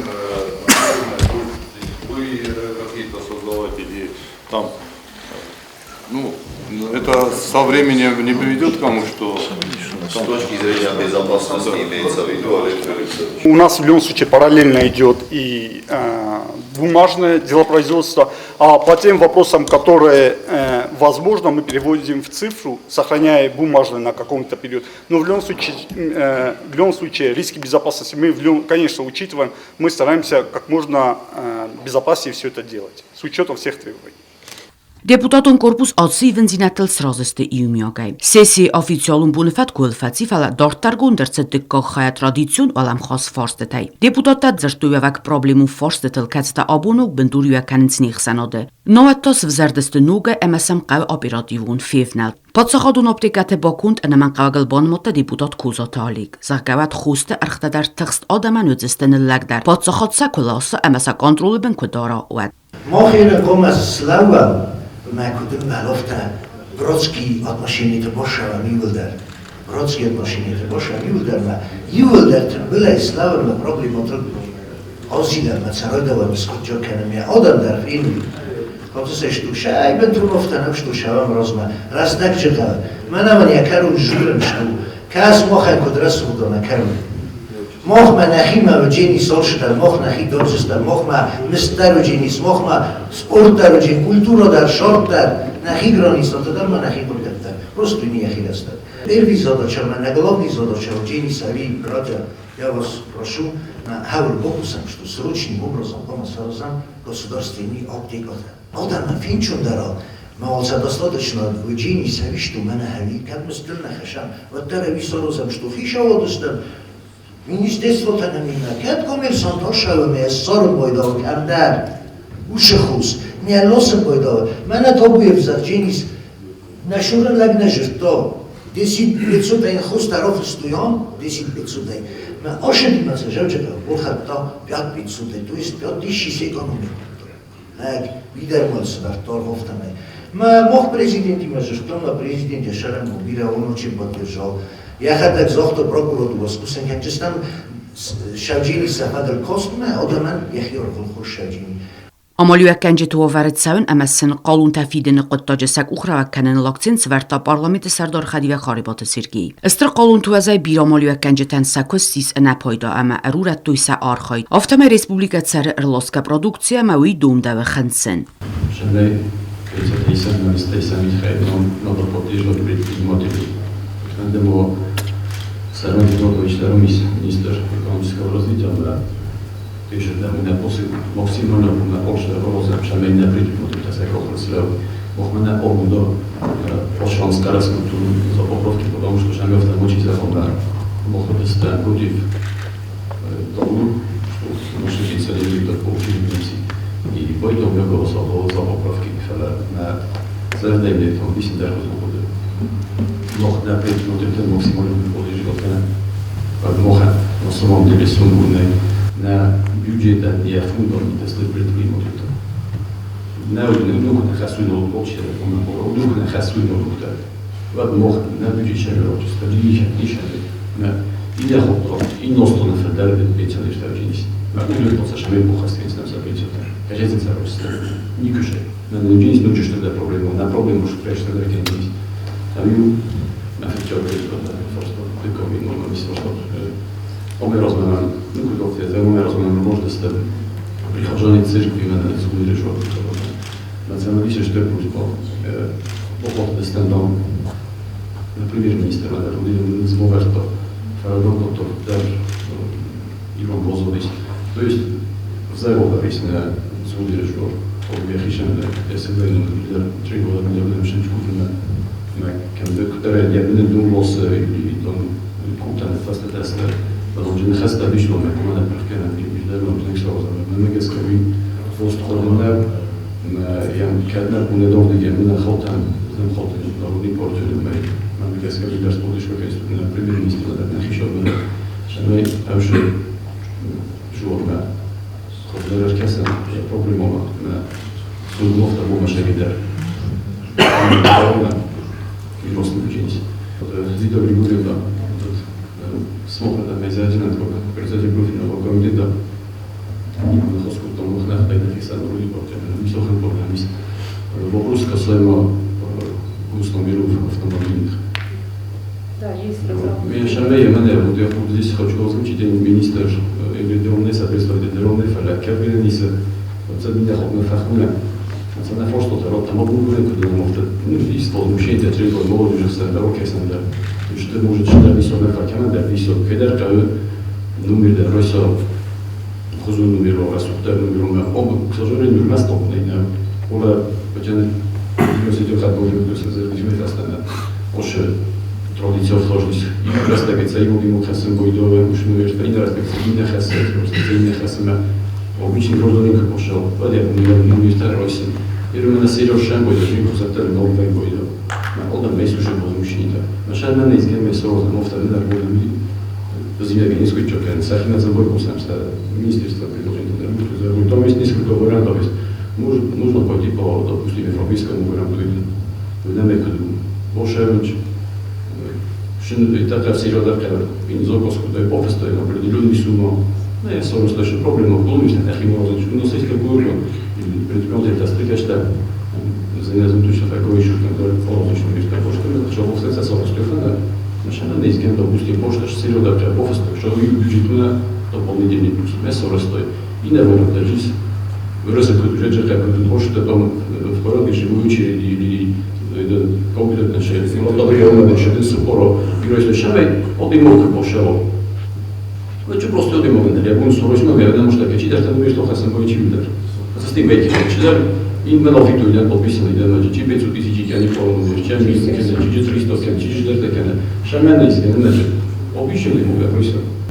[SPEAKER 4] надежная. Там, ну, это со временем не приведет к тому, что...
[SPEAKER 3] С точки зрения безопасности имеется в виду, Олег Феликсович.
[SPEAKER 11] У нас в любом случае параллельно идет и бумажное делопроизводство, а по тем вопросам, которые возможно, мы переводим в цифру, сохраняя бумажное на каком-то период. Но в любом случае риски безопасности мы, конечно, учитываем, мы стараемся как можно безопаснее все это делать, с учетом всех требований.
[SPEAKER 1] Депутатон корпус ацы ивындзинӕдтыл сразы сты иумиагӕй. Сессийы официалон боны фӕтк уӕлфӕци, фӕлӕ дарддӕргонд ӕрцыд дыккаг хайӕ традицион уӕлӕмхас фарстытӕй. Депутаттӕ дзырдтой уӕвӕг проблемон фарстытыл, кӕцытӕ абоны онг бындуриуӕг кӕнынц не хсӕнады. Науӕд та сывзӕрдысты ногӕй ӕмӕ сӕм хъӕуы оперативон февнӕлд. Паддзахадон аптекӕты баконд ӕнӕмӕнгхъӕуӕгыл банымадта депутат Козаты Олег. Зӕгъгӕ, уӕд хосты ӕргътӕ дӕр тыхст адӕмӕн уыдзысты ныллӕгдӕр, паддзахад сӕ куы ласа ӕмӕ сӕ контролы бын куы дара, уӕд.
[SPEAKER 15] Мах комас слава, мӕ куыд ӕмбӕлофтӕ Бродский отношениты бошава иуылдӕр. Бродский отношениты бошава иуылдӕр мӕ иуылдӕр тымбылӕй слава мӕ проблемотыл азилӕн мӕ цӕрайдаван скъуыдджа кӕнӕм йӕ адӕм дӕр фены. Хотысӕй шту шай бынтон офтӕ шту шавам размӕ рӕстӕгджытӕ мӕнӕ мын йӕ кӕрон журын шту кӕс махӕн куыд рӕсугъд нӕ кӕрон. Мах ма нӕхимӕ уджени солшдӕр, мах нӕхи дорджыстӕр, мах ма мыстдӕр удженис, мах ма спортдӕр уджен, культура дӕр, шорт дӕр, нӕхи границатӕ дӕр ма нӕхи хъуыддӕгтӕ. Просто не йӕхи рӕстӕг. Первый задача, на главный задача удженис, а вы, братья, я вас прошу, на хавр бокусам, что срочным образом помасаразам государственный аптеката. Адам финчундара, ما достаточно удженис, а вы что, мана хави, как мы стылна хашам, вот дара висорозам, что фишаводыстам, Министерство намина, кӕд коммерсант ашавы сарын бойдау кӕмдӕр, ушихус, не лосын бойдау. Мӕнӕ табуев зӕгъдженис, нӕ шурын лӕг нӕ жырдта. 10 500 ай хус тараф стоян, 10 500 ай. Мӕ ашыдимӕ жӕвджытӕ улхӕдта 5 500 ай, то есть 5000 сэкономит. Лӕг видӕр мал сывӕрдта аргъовтӕмӕй. Мӕ мах президентимӕ жырдта, мӕ президент йӕ сӕрӕн бирӕ он очень поддержал. Йӕхӕдӕг загъта прокуратура скусӕн кӕнджыстӕм шавджини сӕфӕдыл костмӕ, адӕмӕн йӕхи аргъыл хорз шавджини.
[SPEAKER 1] Амалиуӕггӕнджыты уавӕры цӕуын ӕмӕ сын хъалонтӕ фидыны хъуыддаджы сӕ къух рауӕг кӕныныл акцент сӕвӕрдта парламенты сӕрдар хӕдивӕг Харебаты Сергей. Стыр хъалонты уӕзӕй бирӕ амалиуӕггӕнджытӕн сӕ куыст ссис ӕнӕпайда ӕмӕ ӕрурӕдтой сӕ архайд. Афтӕмӕй республикӕ цӕры ӕрласгӕ продукцийӕ ӕмӕ уый домдӕуы хынцын.
[SPEAKER 7] За поправки, потому что против того, что наши пенсионеры получили пенсии. И поэтому я голосовал за поправки. На самом деле сумму на бюджета не фундом не предприниматель. На хасуйно получили, на хасуйно вот мог на бюджет на и носто федеральный пенсионер на улице шамей похастенс на пенсионер. Кажется, никушай. На бюджет не что для проблему, на проблему что прежде что для кенис. А ю на федеральный просто tylko no Obe rozmawiamy, можно прихожане церкви на згудришо. Националисты что просьба. Поход стендом на премьер-министр Змоверто, Фердонто, der Иван Бозович. То есть взаимодействие на згудришо. Объехишен, если вы 3 года на или там хеста вишло ме комена прхкена виждено нексаоза ме ям кадна унедордиге мина хотан зем хотан народный портер ме мамегესკები და სპორტის შოკეს на премьер-министр და ნახიშობ შამე ავშე ჟურნა ходеркеса проблема на сулмофта бумашегидер Зита Григорьевна смотрит на председатель профильного комитета. Хоскутом мохнах тайна фикса народный портер мисохан проблемис
[SPEAKER 10] Вопрос касаемо госномеров автомобильных.
[SPEAKER 5] Да, есть.
[SPEAKER 10] Я вот я вот здесь хочу озвучить, министр соответствует к сожалению, обычный гражданин пошел, Там есть несколько вариантов. Нужно пойти по, допустим, европейскому варианту, определенную сумму. Проблема в том, что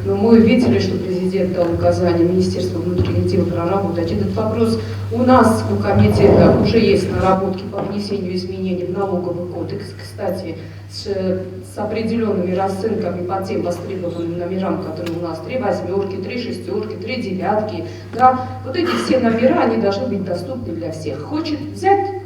[SPEAKER 5] Но мы увидели, что президент дал указание Министерству внутренних дел проработать этот вопрос. У нас у комитета уже есть наработки по внесению изменений в налоговый кодекс, кстати, с определенными расценками по тем востребованным номерам, которые у нас 3 восьмерки, 3 шестерки, 3 девятки. Да? Вот эти все номера, они должны быть доступны для всех. Хочет взять,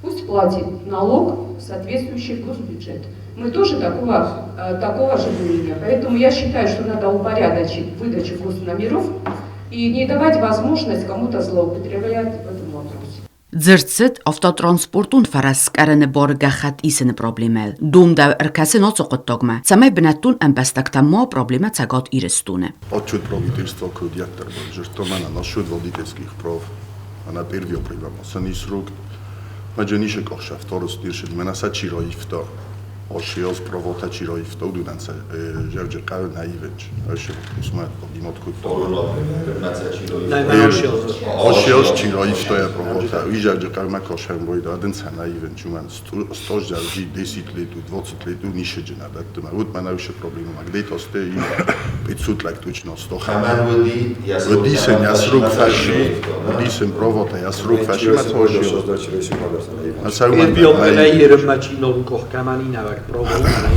[SPEAKER 5] пусть платит налог в соответствующий госбюджет. Мы тоже такого же мнения. Поэтому я считаю, что надо упорядочить выдачу госномеров и не давать возможность кому-то злоупотреблять в этом вопросе.
[SPEAKER 1] Дзырдцыд автотранспортон фӕрӕз скъӕрыны бары гӕххӕтт исыны проблемӕйыл. Домдӕуы ӕркӕсын ацы хъуыддагмӕ, цӕмӕй бынӕттон ӕмбӕстӕгтӕм ма проблемӕ Цӕгат Ирыстоны.
[SPEAKER 9] Отчет правительства куыд жертвомана насчет водительских прав. Она первая проблема. Сын исрук. Мадженише кохша второстиршит менаса чироифта. Ошиоз провота чироифта удунанца жевджи қав наивенч. Оши усмат димот куд. Ошиоз чироифта я провота. И жевджи қав ма кошем бойда аденца наивенч уман 100 жевджи 10 лет 20 лет нише жена даттма. Вот мана уше проблема. Где-то сте и 500 лет точно 100 Одисен ясрук фаши. Одисен провота ясрук фаши ма ошиоз.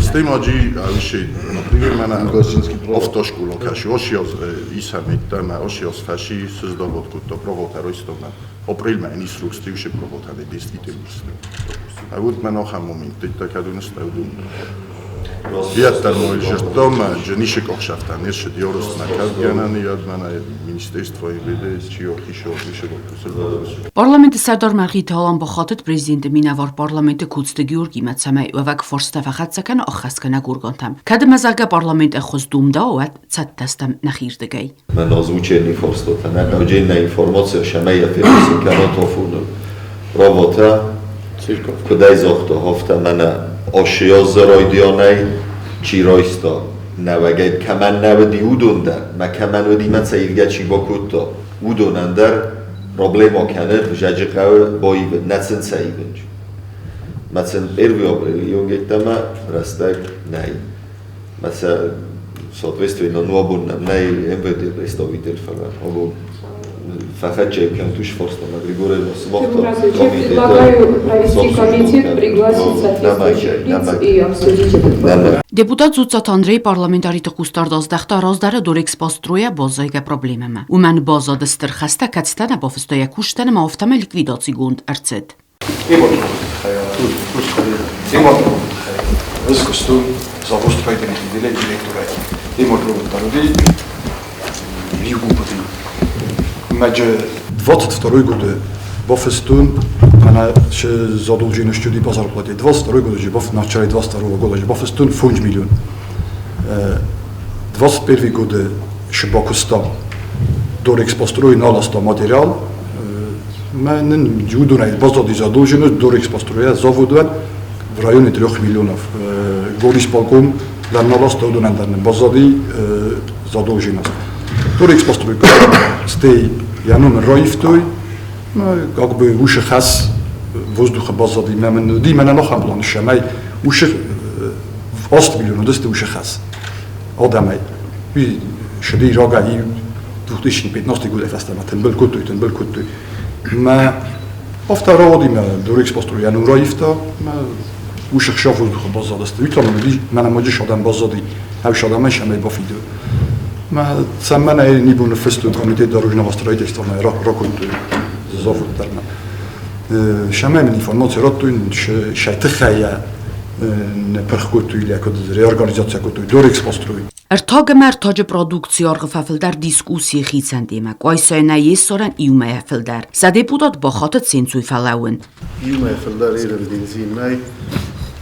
[SPEAKER 9] Стимаджи авиши, например, мана автошкола каши, ошиоз исамет ма ошиоз фаши создавот куто провота ройстовна. Апрель ма нисрук стивше провота не действительно. А вот мана хам момент, так адун Виаттар мой жертома, дженише кохшафта, неше диорус на кадганани, ядмана министерство МВД, чио хишо, више
[SPEAKER 1] Парламенты сӕрдар Мӕргъиты Алан бахатыд президенты минӕвар парламенты Коцты Георгимӕ, цӕмӕй уӕвӕг фарстытӕ фӕхӕццӕ кӕна ӕххӕстгӕнӕг органтӕм. Кӕд ӕмӕ зӕгъгӕ парламент ӕххуыс домдӕуа, уӕд цӕттӕ стӕм нӕхирдыгӕй.
[SPEAKER 3] Мӕн озвучени фарстатӕ, нӕ хъауджы информация шӕмӕй фехъусын кӕнат афоныл. Правотӕ, куыдӕй загъта, афтӕ мӕнӕ ошиоз райдианӕй чи райста нӕуӕгӕй кӕмӕн нӕ уыди, уыдон дӕр, мӕ кӕмӕн уыди, мӕ цӕ ивгӕ чи бакодта, уыдонӕн дӕр проблема кӕны Зӕджыхъӕуы баивын, нӕ сын цӕ ивынч. Мӕ сын 1 апрель йонгеттӕмӕ рӕстӕг нӕй. Мӕ сӕ соответственно ну абон нӕм нӕй МВД представитель, фӕлӕ абон фӕхӕццӕ кӕнут фарстамӕ Григорий
[SPEAKER 5] Я предлагаю провести комитет, пригласить соответствующих лиц и обсудить этот вопрос.
[SPEAKER 1] Депутат Дзуццаты Андрей парламентариты хъусдард аздӕхта раздӕры Дорэкспострой-ы баззайгӕ проблемӕмӕ. Уымӕн баззад стыр хӕстӕ, кӕцытӕ нӕ бафыстой йӕ кусджытӕн ӕмӕ афтӕмӕй ликвидацигонд ӕрцыд.
[SPEAKER 16] Маджы 22 годы
[SPEAKER 4] Бафыстон, мӕнӕ задолженность по зарплате 22 года же, в начале 22 года же бафыстон 5 миллион. 21 года шибакуста Дорэкспострой наласта материал. Мӕ нын джудонӕй баззади задолженность Дорэкспостроя заводӕн в районе 3 миллионов. Горисполком дӕр наласта, уыдонӕн дӕр нын баззади задолженность. Дорэкспострой стӕй йӕ номер раивтой, как бы уышы хӕс воздуха баззади. Мӕ мын уыди мӕнӕн ахӕм план, цӕмӕй уышы 8 миллион уыдысты уышы хӕс адӕмӕй. Уый сыди рагӕй 2015 годы фӕстӕмӕ тымбыл кодтой, тымбыл кодтой. Мӕ афтӕ рауади, мӕ Дорэкспострой йӕ ном раивта, мӕ уышы хсӕв воздуха баззадысты. Уый та мын уыди, мӕнӕ ма джы адӕм баззади, ӕвс адӕмӕй сӕмӕй бафиды. Мӕ цӕмӕн ӕй нибоны фыстой комитет дорожного строительства мӕ ракодтой завод дӕр мӕ. Сӕмӕй мын информаци радтой, сӕ тыххӕй ныпырх кодтой или куыд реорганизация кодтой Дорэкспострой.
[SPEAKER 1] Ӕртаг ӕмӕ ӕртаджы продукцийы аргъы фӕфылдӕр дискуссийы хицӕн темӕ. Къуайсайы нӕ Ессорӕн иумӕйӕ фылдӕр. Сӕ депутат бахатыд сенцуй фӕлӕууын.
[SPEAKER 9] Иумӕ фылдӕр ирын бензин нӕй.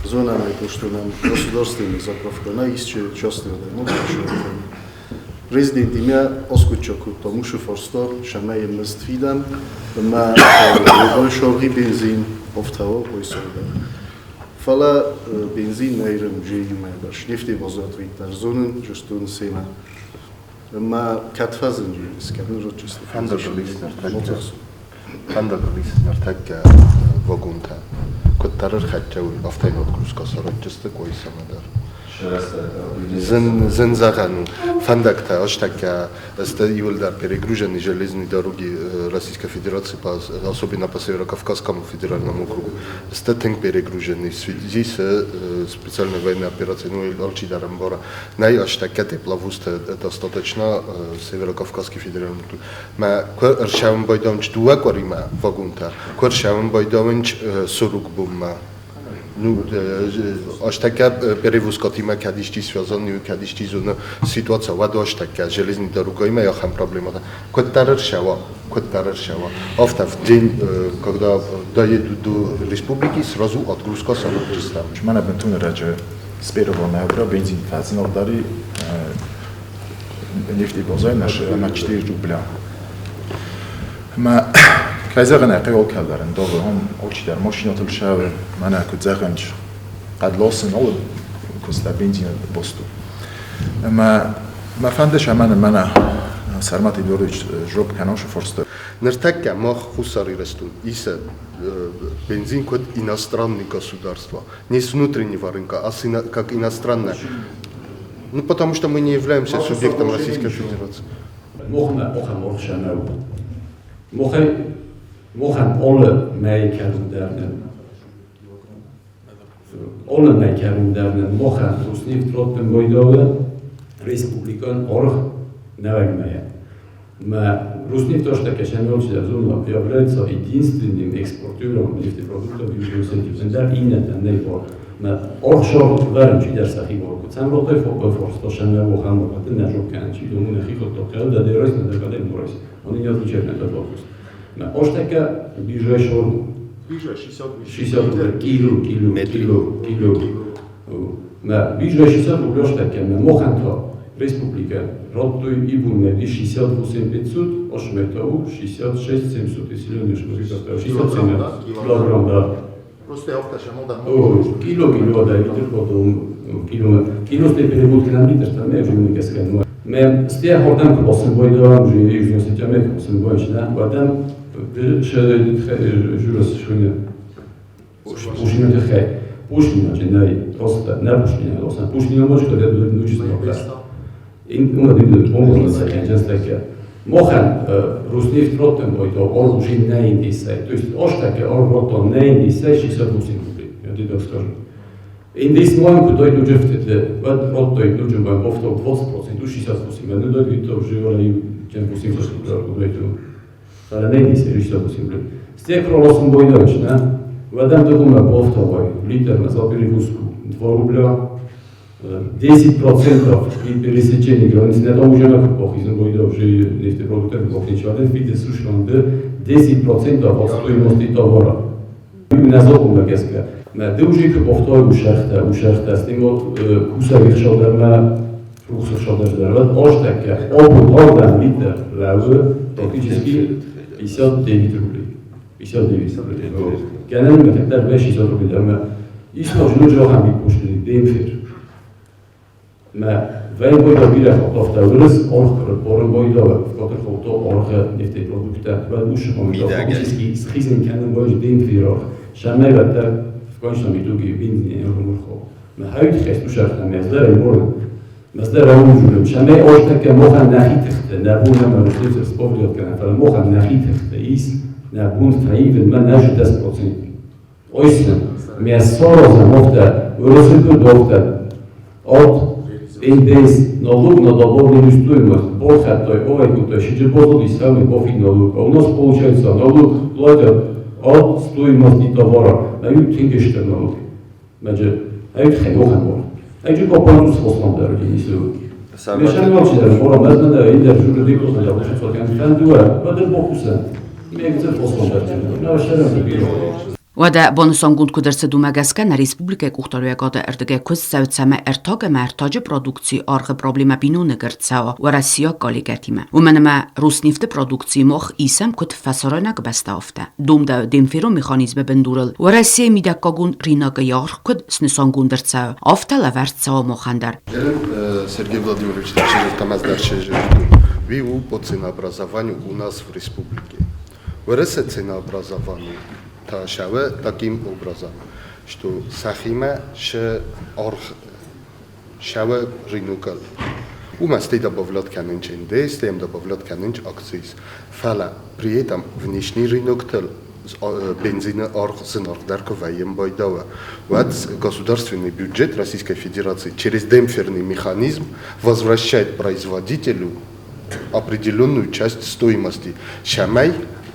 [SPEAKER 9] Зонӕм ӕй, то, что нам государственная заправка нӕй, исчи частный адӕймаг Президентимӕ аскъуыддзаг кодтам уыцы фарста, цӕмӕй мызд фидӕм ӕмӕ саргъи бензин ӕфтауа Къуайсайы. Фӕлӕ бензин нӕй рынджы иумӕ дӕр. Нефтебазат дӕр зонын, зыстон семӕ. Ӕмӕ кӕд фӕзынди, скӕнын рочисты.
[SPEAKER 3] Фӕндагыл ис ныртӕккӕ вагонтӕ. Куыддӕр ӕрхӕццӕ уой, афтӕ отгрузка саразджысты Къуайсамӕ дӕр. Зын зӕгъӕн у, фӕндӕгтӕ астӕккӕ сты иуылдӕр перегружены железные дороги Российской Федерации, особенно по Северо-Кавказскому федеральному округу, сты тынг перегружены в связи с специальной военной операцией, ну, алчидӕр ӕмбары. Нӕй астӕккӕ тепловозтӕ достаточно Северо-Кавказский федеральный округ. Мӕ куы ӕрцӕуын байдауынц дыууӕ къуыримӕ вагонтӕ, куы ӕрцӕуын байдауынц сорок бонмӕ. Ну, астӕккӕ перевозкатимӕ кӕд исчи связан, кӕд исчи зоны ситуация, уӕд астӕккӕ железный дорогоимӕ ахӕм проблемӕтӕ. Куыддӕр ӕрцӕуа, куыддӕр ӕрцӕуа. Афтӕ в день, когда доедут до республики, сразу отгрузка саразджыстӕм.
[SPEAKER 8] Мӕнӕ бынтон ӕрӕджы с 1 ноября бензин фӕзынаргъдӕр нефтебазӕй на 4 рубля. Мӕ кӕй зӕгъын ӕй хъӕуы, алкӕдӕр ӕндавы, ам алчидӕр машинӕтыл цӕуы, мӕнӕ куыд зӕгъӕн ис, хъӕдласын алы куыста бензины баст у. Ӕмӕ мӕ фӕнды сӕмӕн мӕнӕ Сӕрмӕт Эдуардович жоб кӕна фарста.
[SPEAKER 3] Ныртӕккӕ мах Хуссар Ирыстон исы бензин куыд иностранный государство, не с внутреннего рынка, а как иностранное. Ну, потому что мы не являемся субъектом Российской Федерации.
[SPEAKER 10] Мохмӕ охӕм орхсӕнӕу. Мохӕй мохӕн алы мӕй кӕрун алы мӕй кӕрун дӕр мохӕн Роснефть раттын байдауы республикан аргъ нӕуӕг мӕйӕ. Роснефть астӕккӕ является единственным экспортером нефтепродуктов в Южной Осетии. Ӕндӕр иннӕтӕн нӕй бар. Мӕ аргъ вӕрын чидӕр сӕхи бар. Куыд сӕм радтой фарста сӕ мохӕн бар, нӕ жоп кӕнын чи дому нӕхи хъуыддаг кӕны, да дерайс, да кадем дорайс. Они не отвечают на этот вопрос. Мӕ астӕккӕ биржӕй шор
[SPEAKER 13] Биржа 60
[SPEAKER 10] 60 рублей кило, кило, кило, кило. Мӕ биржа 60 рублей астӕккӕ, мӕ мохӕн та республика радтой ибун 68 500, ошметау 66 700, если не ошибаюсь, 67 килограмм, да.
[SPEAKER 13] Просто я автошамал, да.
[SPEAKER 10] Кило, кило, да, литр потом кило. Кило сте перевод на литр, там не уже не скажем. Мэ сте хордам косым бойда уже южный сентябрь косым бойда, вадам журас шуне. Пушина тхэ. Пушина ченай просто не пушина, просто пушина может когда научиться. Ин уна дид бомбо на Мохӕн Роснефть раттын бойда аргъ уже не индисай. То есть астӕккӕ аргъ раттан не индисай 68 рублей. Я тебе так скажу. Индис моем куда идут в вад радтой нужен бам бофта 20%, 68, ну да это уже и чем 80 рублей куда идут. Фӕлӕ не индисай 68 рублей. С тех пролосом бойдоч, не? Вадам догума бофтовой литр на за перевозку 2 рубля. 10% при пересечении границы, на том уже на похизм уже нефтепродукты похничваден, фиде сушонды 10% от стоимости товара. Назокум гәске. Мә дужи копохтой ушахта, ушахта, стимо куса вихшодерма, рухсушодердер. Оштака, обу ордан литр лавы, практически 59 рублей. 59 рублей. Генерал мекетler 500 рублей. Ama ისმოშ ნუ ჯოხან ბიპუშლი დემფერ. Мә ვეიბოიდა ბირა ხოფტავრს ორხ ორბოიდა ფოტოხოტო ორხ ნეფტეპროდუქტა ვადუშ პრაქტიკი სხიზენ კანონ ბოჯ დემფერ შამევატა конечно მიდუგი ბენზინი ორმურხო. მე ჰაით ხეს უშახნა მეზდერე მორ მეზდერე უმჯურემ შამე ოშტაკე მოხან ნახითხტე ნაბუნა მარუშტებს სპორტიოთ კანა ფალა მოხან ნახითხტე ის ნაბუნ თაივენ მან ნაჟიტას პროცენტი. ოისნა მე სოროზა მოხდა უროსიკუ დოხდა от НДС налог на добавленную стоимость Борхатой, Овайкутой, Шиджибозуди, самый пофиг налог. А у нас получается налог платят от стоимости товара. Нают тингештер налог. Мәҗе, ают хәйохан бор. Айжу копанус хосландар динису. Мешан валчидар, бора мәзнәдә индер журди козна ябышы цокен фәндуа, бадыр бокусан. Мегзе хосландар. Навшарам бир.
[SPEAKER 1] Уӕдӕ бонусонгонд куыд ӕрцыд, уымӕ гӕсгӕ нӕ республикӕйы къухдариуӕгады ӕрдыгӕй куыст цӕуы, цӕмӕй ӕртаг ӕмӕ ӕртаджы продукцийы аргъы проблемӕ биноныг ӕрцӕуа уӕрӕсейаг коллегӕтимӕ. Уымӕн ӕмӕ Роснефты продукцийы мах исӕм куыд фӕсарӕйнаг бӕстӕ, афтӕ. Домдӕуы демпферон механизмы бындурыл Уӕрӕсейы мидӕггагон рынокы аргъ куыд снысангонд ӕрцӕуы, афтӕ лӕвӕрд цӕуа махӕн дӕр.
[SPEAKER 14] Сергей Владимирович, по ценообразованию у нас в республике. Уӕрӕсе ценообразование ташаве таким образом, что сахима ше арх шаве ринукал. У нас стей добавлять канинч НДС, стей добавлять канинч акциз. Фала при этом внешний рынок тел бензина арх зынархдарка воем байдава. Вот государственный бюджет Российской Федерации через демпферный механизм возвращает производителю определенную часть стоимости. Шамай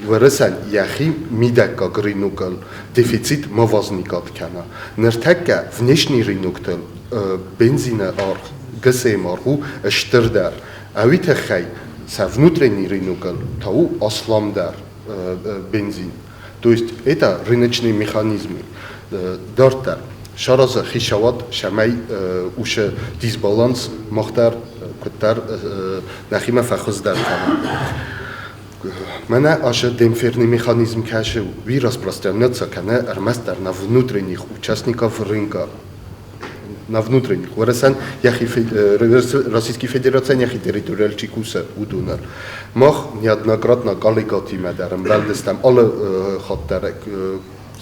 [SPEAKER 14] Вэрсэн яхи мидӕггаг рынокыл дефицит ма возникать кӕна. Ныртӕккӕ внешний рыноктыл бензины аргъ, ГСМ аргъ у стырдӕр. Ӕви тыххӕй сӕ внутренний рынокыл та у асламдӕр бензин. То есть это рыночные механизмы. Дарддӕр саразы хицауад цӕмӕй уыцы дисбаланс мах дӕр куыддӕр нӕхимӕ фӕхуыздӕр кӕна. Мӕнӕ асы демпферный механизм кӕсы, уый распространяться кӕны ӕрмӕстдӕр на внутренних участников рынка. На внутренних. Уӕрӕсӕн йӕхи Российский Федерацийӕн йӕхи территориал чи кусы, уыдонӕн. Мах неоднократно коллегатимӕ дӕр ӕмбӕлдыстӕм алы хатт дӕр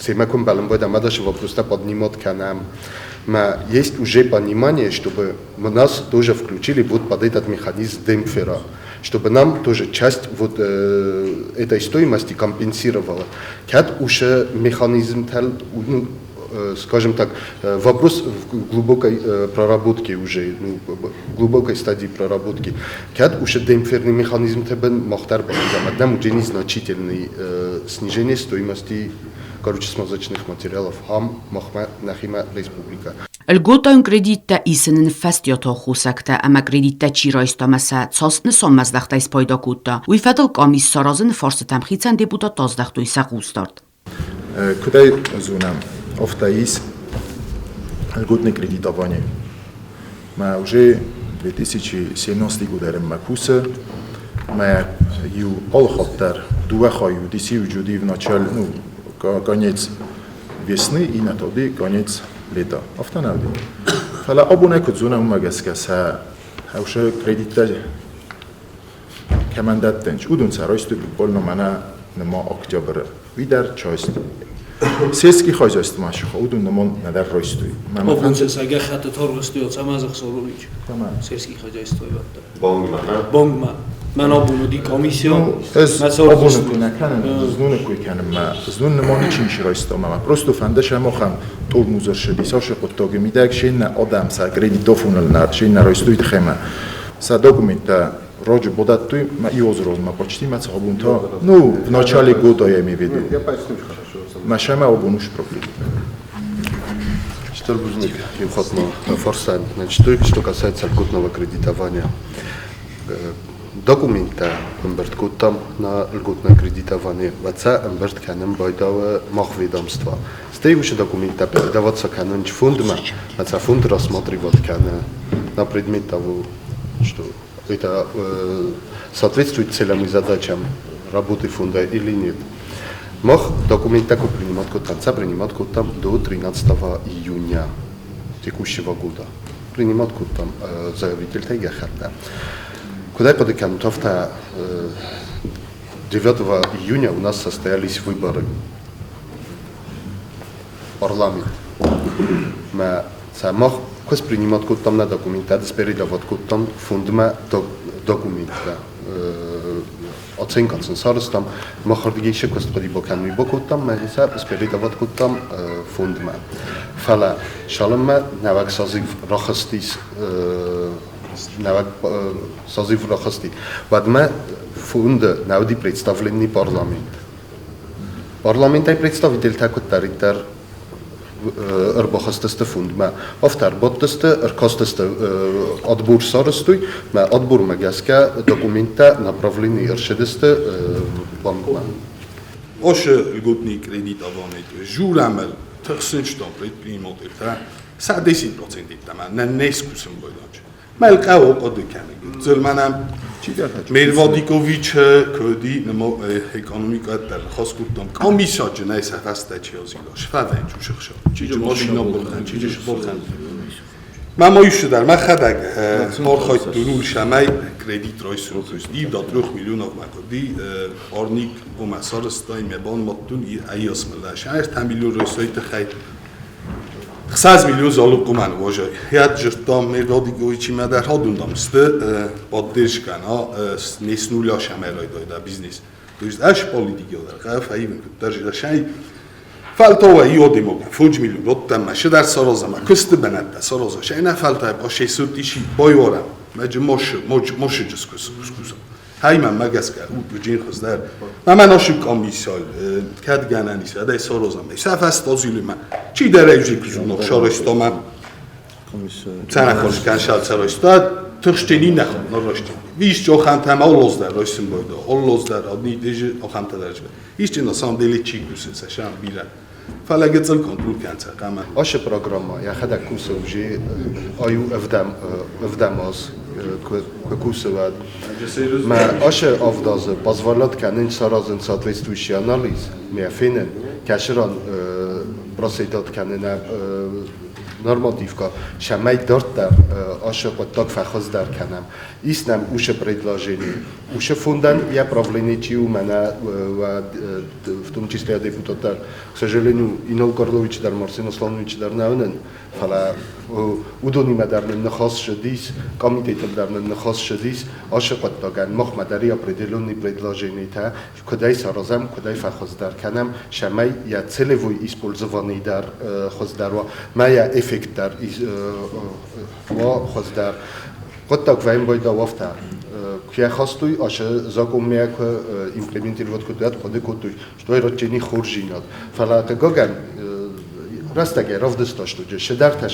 [SPEAKER 14] семӕ куы ӕмбӕлын байдам, ӕдасы вопростӕ поднимать кӕнӕм. Есть уже понимание, чтобы нас тоже включили вот под этот механизм демпфера, чтобы нам тоже часть вот этой стоимости компенсировала. Кӕд уж механизм, ну, скажем так, вопрос в глубокой проработке уже, ну, глубокой стадии проработки. Кӕд уж демпферный механизм тебен махтар бахизам, уже незначительный снижение стоимости, короче, смазочных материалов хам махма нахима республика.
[SPEAKER 1] Льготон кредиттӕ исыны ныффӕстиат аххосӕгтӕ ӕмӕ кредиттӕ чи райста ӕмӕ сӕ цас нысанмӕздӕхтӕй спайда кодта, уый фӕдыл къамис саразыны фарстытӕм хицӕн депутаттӕ аздӕхтой сӕ хъусдард.
[SPEAKER 8] Куыдӕй зонӕм, афтӕ ис льготное кредитование. Мӕ уже 2017 годӕрӕн мӕ кусы, мӕ иу алыхатт дӕр дыууӕ хайы уыдис, иу уыди в начале, ну, конец весны, иннӕ та уыди конец лета. Афтӕ нӕ уыди. Фӕлӕ абонӕй куыд зонӕм, уымӕ гӕсгӕ сӕ хӕусы кредиттӕ кӕмӕн дӕттынц, уыдон сӕ райстой буквально мӕнӕ ныма октябры. Уый дӕр часть. Сельский хозяйство машиха, уыдон нымон нӕдӕр райстой.
[SPEAKER 16] Обунце гӕххӕтты торгъысты Цамазы Хсорович. Сельский хозяйство ивадта.
[SPEAKER 3] Бангма,
[SPEAKER 16] Бангма. Мӕн абон уыди комиссион.
[SPEAKER 8] Ӕз абоны куы нӕ кӕнын, зноны куы кӕнын мӕ, знон нымон ничи ничи райста мӕ. Просто фӕнды сӕ махӕн тормозыр шыди, сашы хъуыддаджы мидӕг се ннӕ адӕм сӕ кредитофоныл нӕ, се ннӕ райстой тыххӕй Сӕ документтӕ раджы бадӕттой, мӕ иу азы размӕ почти мӕ абон та, ну, в начале года я имею в виду.
[SPEAKER 9] Я поясню хорошо.
[SPEAKER 8] Мӕ сӕмӕ абон уыцы проблема.
[SPEAKER 14] Стыр бузныг иу хатт ма фарстӕн. Значит, то, что касается льготного кредитования. Документтӕ ӕмбырд кодтам на льготное кредитование. Уӕд сӕ ӕмбырд кӕнын байдауы мах ведомство. Стӕй уыцы документтӕ передаваться кӕнын фондмӕ, ӕмӕ сӕ фонд рассматривать кӕны на предмет того, что это соответствует целям и задачам работы фонда или нет. Мах документтӕ куы принимать кодтам, сӕ принимать кодтам до 13 июня текущего года. Принимать кодтам заявительтӕй гӕххӕттӕ. Куыд ӕй хъуыды кӕнут, афтӕ 9 июня у нас состоялись выборы в парламент. Мӕ сӕ мах куы принимать кодтам нӕ документтӕ, передавать кодтам фондмӕ документтӕ. Оценка сын сарӕзтам, махырдыгӕй сӕ куыст хъуыди бакӕнын, уый бакодтам, мӕ сӕ спередавать кодтам фондмӕ. Фӕлӕ цалынмӕ нӕуӕг созыв рахызтис нӕуӕг созыв рахызти, уӕдмӕ фонды нӕ уыди представленный парламент. Парламентӕй представительтӕ куыддӕриддӕр ӕрбахызтысты фондмӕ, афтӕ ӕрбадтысты, ӕркастысты отбор сарӕзтой, мӕ отбормӕ гӕсгӕ документтӕ направлены ӕрцыдысты банкмӕ.
[SPEAKER 17] Ашы льготный кредитование журамел тыхсынчтон предпринимательтӕ 110 процентит нӕ не скусын бойдач. Мел къӕо хъуыды кӕны. Цылмӕнӕм Мервадиковичы куыди немо экономика дӕр хаскуттам комиссаджы нӕ сӕфӕстӕ чиозила. Шфӕвӕн чушыхша. Чиджы машина болхан, чиджы шболхан. Мӕ ма ишыдӕр мӕхӕдӕг архайдтон улшӕмӕй кредит райсын. Ивда 3 миллионов мӕ куыди арник омӕ сарӕзтай мӕ банымадтон ӕййасмӕ 3 миллион райсай тыххӕй 100 миллион залог къуымӕн важай. Йӕ жырттам Мервадиковичимӕ дӕр хадундам сты поддержка на не с нуля шамӕ райдайда бизнес. То есть ӕш политика дӕр хъӕуы фӕивын куыддӕр зилӕсӕй. Фӕлтау иодимог 5 миллион раттам мӕ шыдӕр саразам, мӕ куысты бынӕттӕ саразам. Шӕй нӕ фӕлтау ашей сутиши байварам. Мӕ мошы мошы скуса. Хаймӕ мӕ гӕсгӕ уджин хуыздӕр. Мӕ мӕ нашы комиссиал кӕд гӕнӕн ис, ӕдӕй саразам. Сӕфӕст азилимӕ. Чидӕр ӕвзик зунок сарӕзта мӕ. Цӕнӕхос кӕнсал сарӕзта, тыхстен иннӕ нарӕзтен. Вис жохантам оллоздӕр райсын бойда, оллоздӕр одни дежи оханта дӕржбе. Исчи на самом деле чикусы, шам бирӕ. Фӕлӕ гыццыл контроль кӕнцӕ хъӕмӕ.
[SPEAKER 14] Ашы программа йӕхӕдӕг кусы уже аю ӕвдӕм аз куы кусы уӕд. Мӕ ашы авдазы позволят кӕнын саразын соответствующий анализ, мӕ фенын, кӕсыран проседат кӕнын нормативка, цӕмӕй дарддӕр ашы хъуыддаг фӕхуыздӕр кӕнӕм. Ис нӕм уыцы предложение. Уыцы фондӕн йӕ правление чи у, мӕнӕ в том числе депутат дӕр. К сожалению, Инал Карлович дӕр, Марсен Асланович дӕр нӕ уынын, фӕлӕ уыдонимӕ дӕр нын ныхас ссыдис, комитетыл дӕр нын ныхас ссыдис ашы хъуыддагӕн. Махмӕ дӕр и определенные предложениетӕ, куыдӕй саразӕм, куыдӕй фӕхуыздӕр кӕнӕм, цӕмӕй йӕ целевой использование дӕр хуыздӕр уа, мӕ йӕ эффект дӕр уа хуыздӕр. Хъуыддаг вӕййын байдау афтӕ. Куы йӕ хастой, ашы закъонмӕ куы имплементировать кодтой, хъуыды кодтой, что ротчени хорздзинад. Фӕлӕ хъыгагӕн рӕстӕгӕй равдыста, что шыдӕртӕ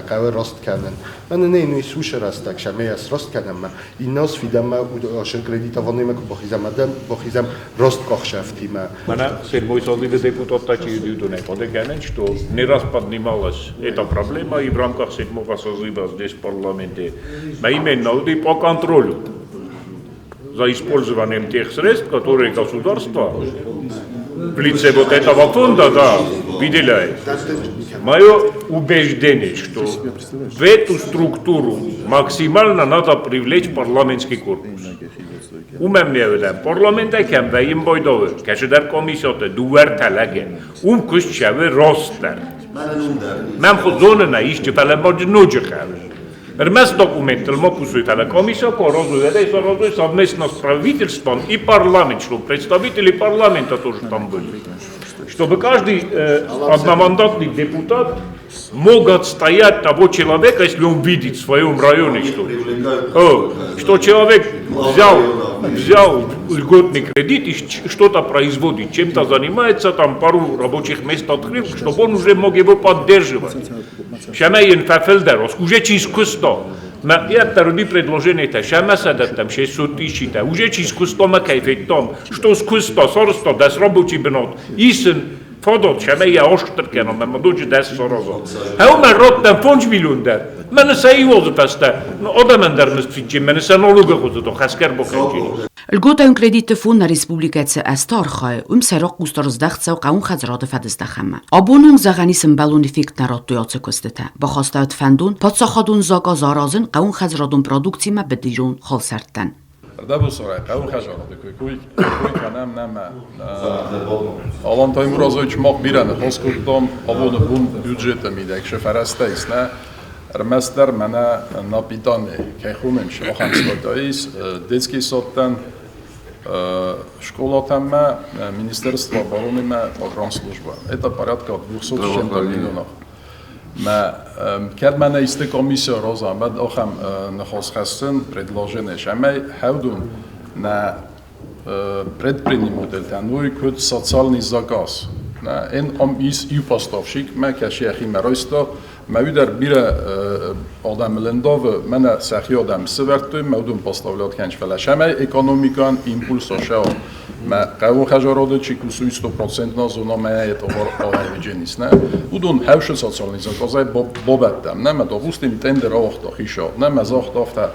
[SPEAKER 14] хъӕуы раст кӕнын. Мӕнӕ нӕ ин сушы рӕстӕг, цӕмӕй ӕз раст кӕнӕм мӕ. Иннӕ фидӕнмӕ ашы кредитованиемӕ куы бахизӕм, адӕм бахизӕм раст къахсӕфтимӕ.
[SPEAKER 6] Мӕнӕ седьмой созывы депутаттӕ чи уыдонӕй хъуыды кӕнын, что не раз поднималась эта проблема и в рамках седьмого созыва здесь в парламенте. Мӕ именно уыди по контролю за использованием тех средств, которые государство в лице вот этого фонда, да, выделяет. Мое убеждение, что в эту структуру максимально надо привлечь парламентский корпус. Умем меведем, парламент кем вейм бойдовы, кешедер комиссиоте, дуэр телеге, ум куш чеве ростер. Мӕм хозонена исчи фӕлӕ маджы ноджы хъӕуы. Ӕрмӕст документтыл ма кусой, фӕлӕ комиссия куы аразой, уӕд ӕй саразой совместно с правительством и парламент, чтобы представители парламента тоже там были. Чтобы каждый одномандатный депутат мог отстоять того человека, если он видит в своем районе, что человек взял Взял льготный кредит и что-то производит, чем-то занимается, там пару рабочих мест открыл, чтобы он уже мог его поддерживать. Шамайен фафелдер, уже через кусто. Ма я предложение та шамаса там 600 тысяч та уже через кусто ма кайфеттом, что с кусто сорсто дас рабочий бенот. Исен фодот шамая оштркено, ма мадуджи дас сорозо. Хаума роттан 5 миллион дар. Мэн саивозы паста. Одаман дар мыстфичи, мэн санолуга хузото хаскар боканчи.
[SPEAKER 1] Льготайон кредитты фон на республикацы астархай, умсароқ густарыздахцав қаун хазрады фадыздахама. Абонун зағани сымбалун эффект народтуяцы костыта. Бахастаут фандун, патсахадун зага заразын қаун хазрадун продукцима бедирун холсарттан.
[SPEAKER 18] Дабусорай, қаун хазрады куй куй канам нама. Алан Таймуразович мақ бираны хоскуртом абоны бун бюджета мидек шефарастайс, на Рместер мана на питание, кайхунем шохан стотаис, детский соттан школа там, Министерство обороны, погранслужба. Это порядка 200 с чем-то миллионов. Кад мана исте комиссия роза, бад охам нахосхастен предложение шамай хавдун на предприниматель ну и код социальный заказ. На эн ам ис ю поставщик, ма каши маройсто, ма удар бира адам лендов, мана сахи адам северту, ма удун поставлят канч фала шамай экономикан импульс ошао. Ма қавун хажароды чи кусуй 100% на зона ма это овайвидженис, на удун хавш социальный заказай бобаттам, на ма допустим тендер охто хишо, на ма зохтофта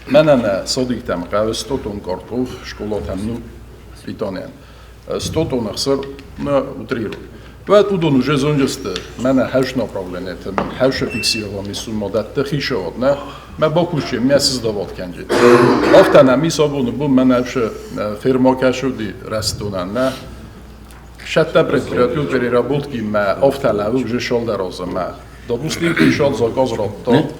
[SPEAKER 18] мана на содиктам қав 100 тонн картоф школатам ну питаниян. 100 тонн хсыр на утрирую. Вот удон уже зонжесте, мана хавш направление, хавш фиксированный сумма датты хишо, на ма бокуши мясыз давот канжи. Афтана ми сабуну бу мана хавш фирма кашуди растунан, на шатта предприятию переработки ма афтала уже шол дароза ма. Допустим, хишо заказ ротто,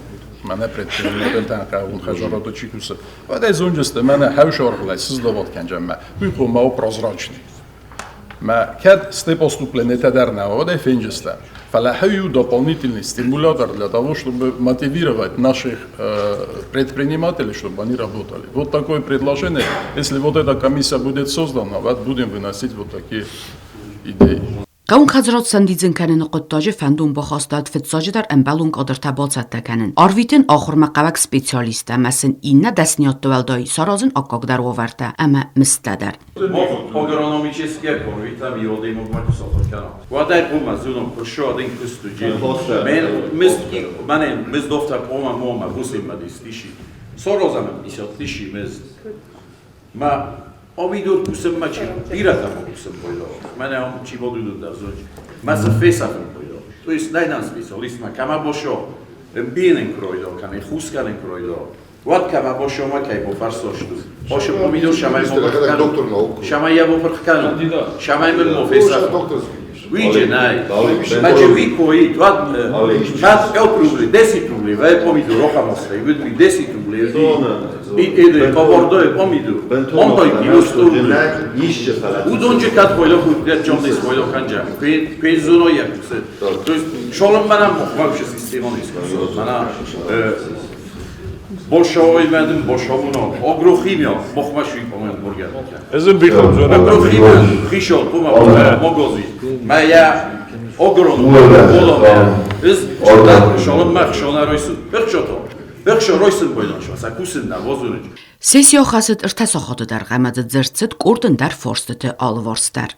[SPEAKER 18] мана предприниматель тан қавун хажарату чикусы. Вот зонжесте мана хавш орглай сыз давот канжа ма. Уйху ма прозрачный. Ма кад сте поступление тадарна, да финджеста. Фалахаю дополнительный стимулятор для того, чтобы мотивировать наших предпринимателей, чтобы они работали. Вот такое предложение. Если вот эта комиссия будет создана, вот будем выносить вот такие идеи.
[SPEAKER 1] Қаун хазрат сандидзин канын қуттажы фандун бахастат фитсажы дар эмбалун кадрта бацатта канын. Арвитин ахурма қавак специалиста масын инна дасниятты валдай саразын аккагдар воварта, ама мистадар.
[SPEAKER 19] Агрономические корвита миодим огмакусатокана. Вадай пума зуном прошо один кустуджи. Мен мистки манен миздофта пома мома гусим мадистиши. Сорозам исотлиши миз. Ма Обидор кусем мачи, пирата кусем бойло. Мене он чи воду да зоч. Ма се фесафен бойло. То есть най специалист ма кама бошо. Бинен кройло, каме хусканен кройло. Ват кама бошо ма кай бо фарсошту. Ошо помидор шамай мо
[SPEAKER 9] доктор наук.
[SPEAKER 19] Шамай я бо фархкану. Шамай мен мо фесаф. Виже най. Мачи ви кои, това кат 5 рубли, 10 рубли, ве помидор охамоста, и види 10 рубли. И ковордой помидор. Онтой кило 100 рубли. Удонче кат хойло худ чомнис хойло канджа. Пезуно я. То есть шолом манам вообще система не Мана Болшовой мадим бошовуно агрохимия мохмаши по-моему бургер.
[SPEAKER 6] Эзем бихом
[SPEAKER 19] Агрохимия хишол пума могози. Ма я агроном болом. Эз чода шолом мах шона ройсу. Бехшото. Бехшо ройсун бойлон шо. Сакусин на возуруч.
[SPEAKER 1] Сессия хасыт ыртасоходы дар гамады дзырцыт курдын дар форстыты алворстар.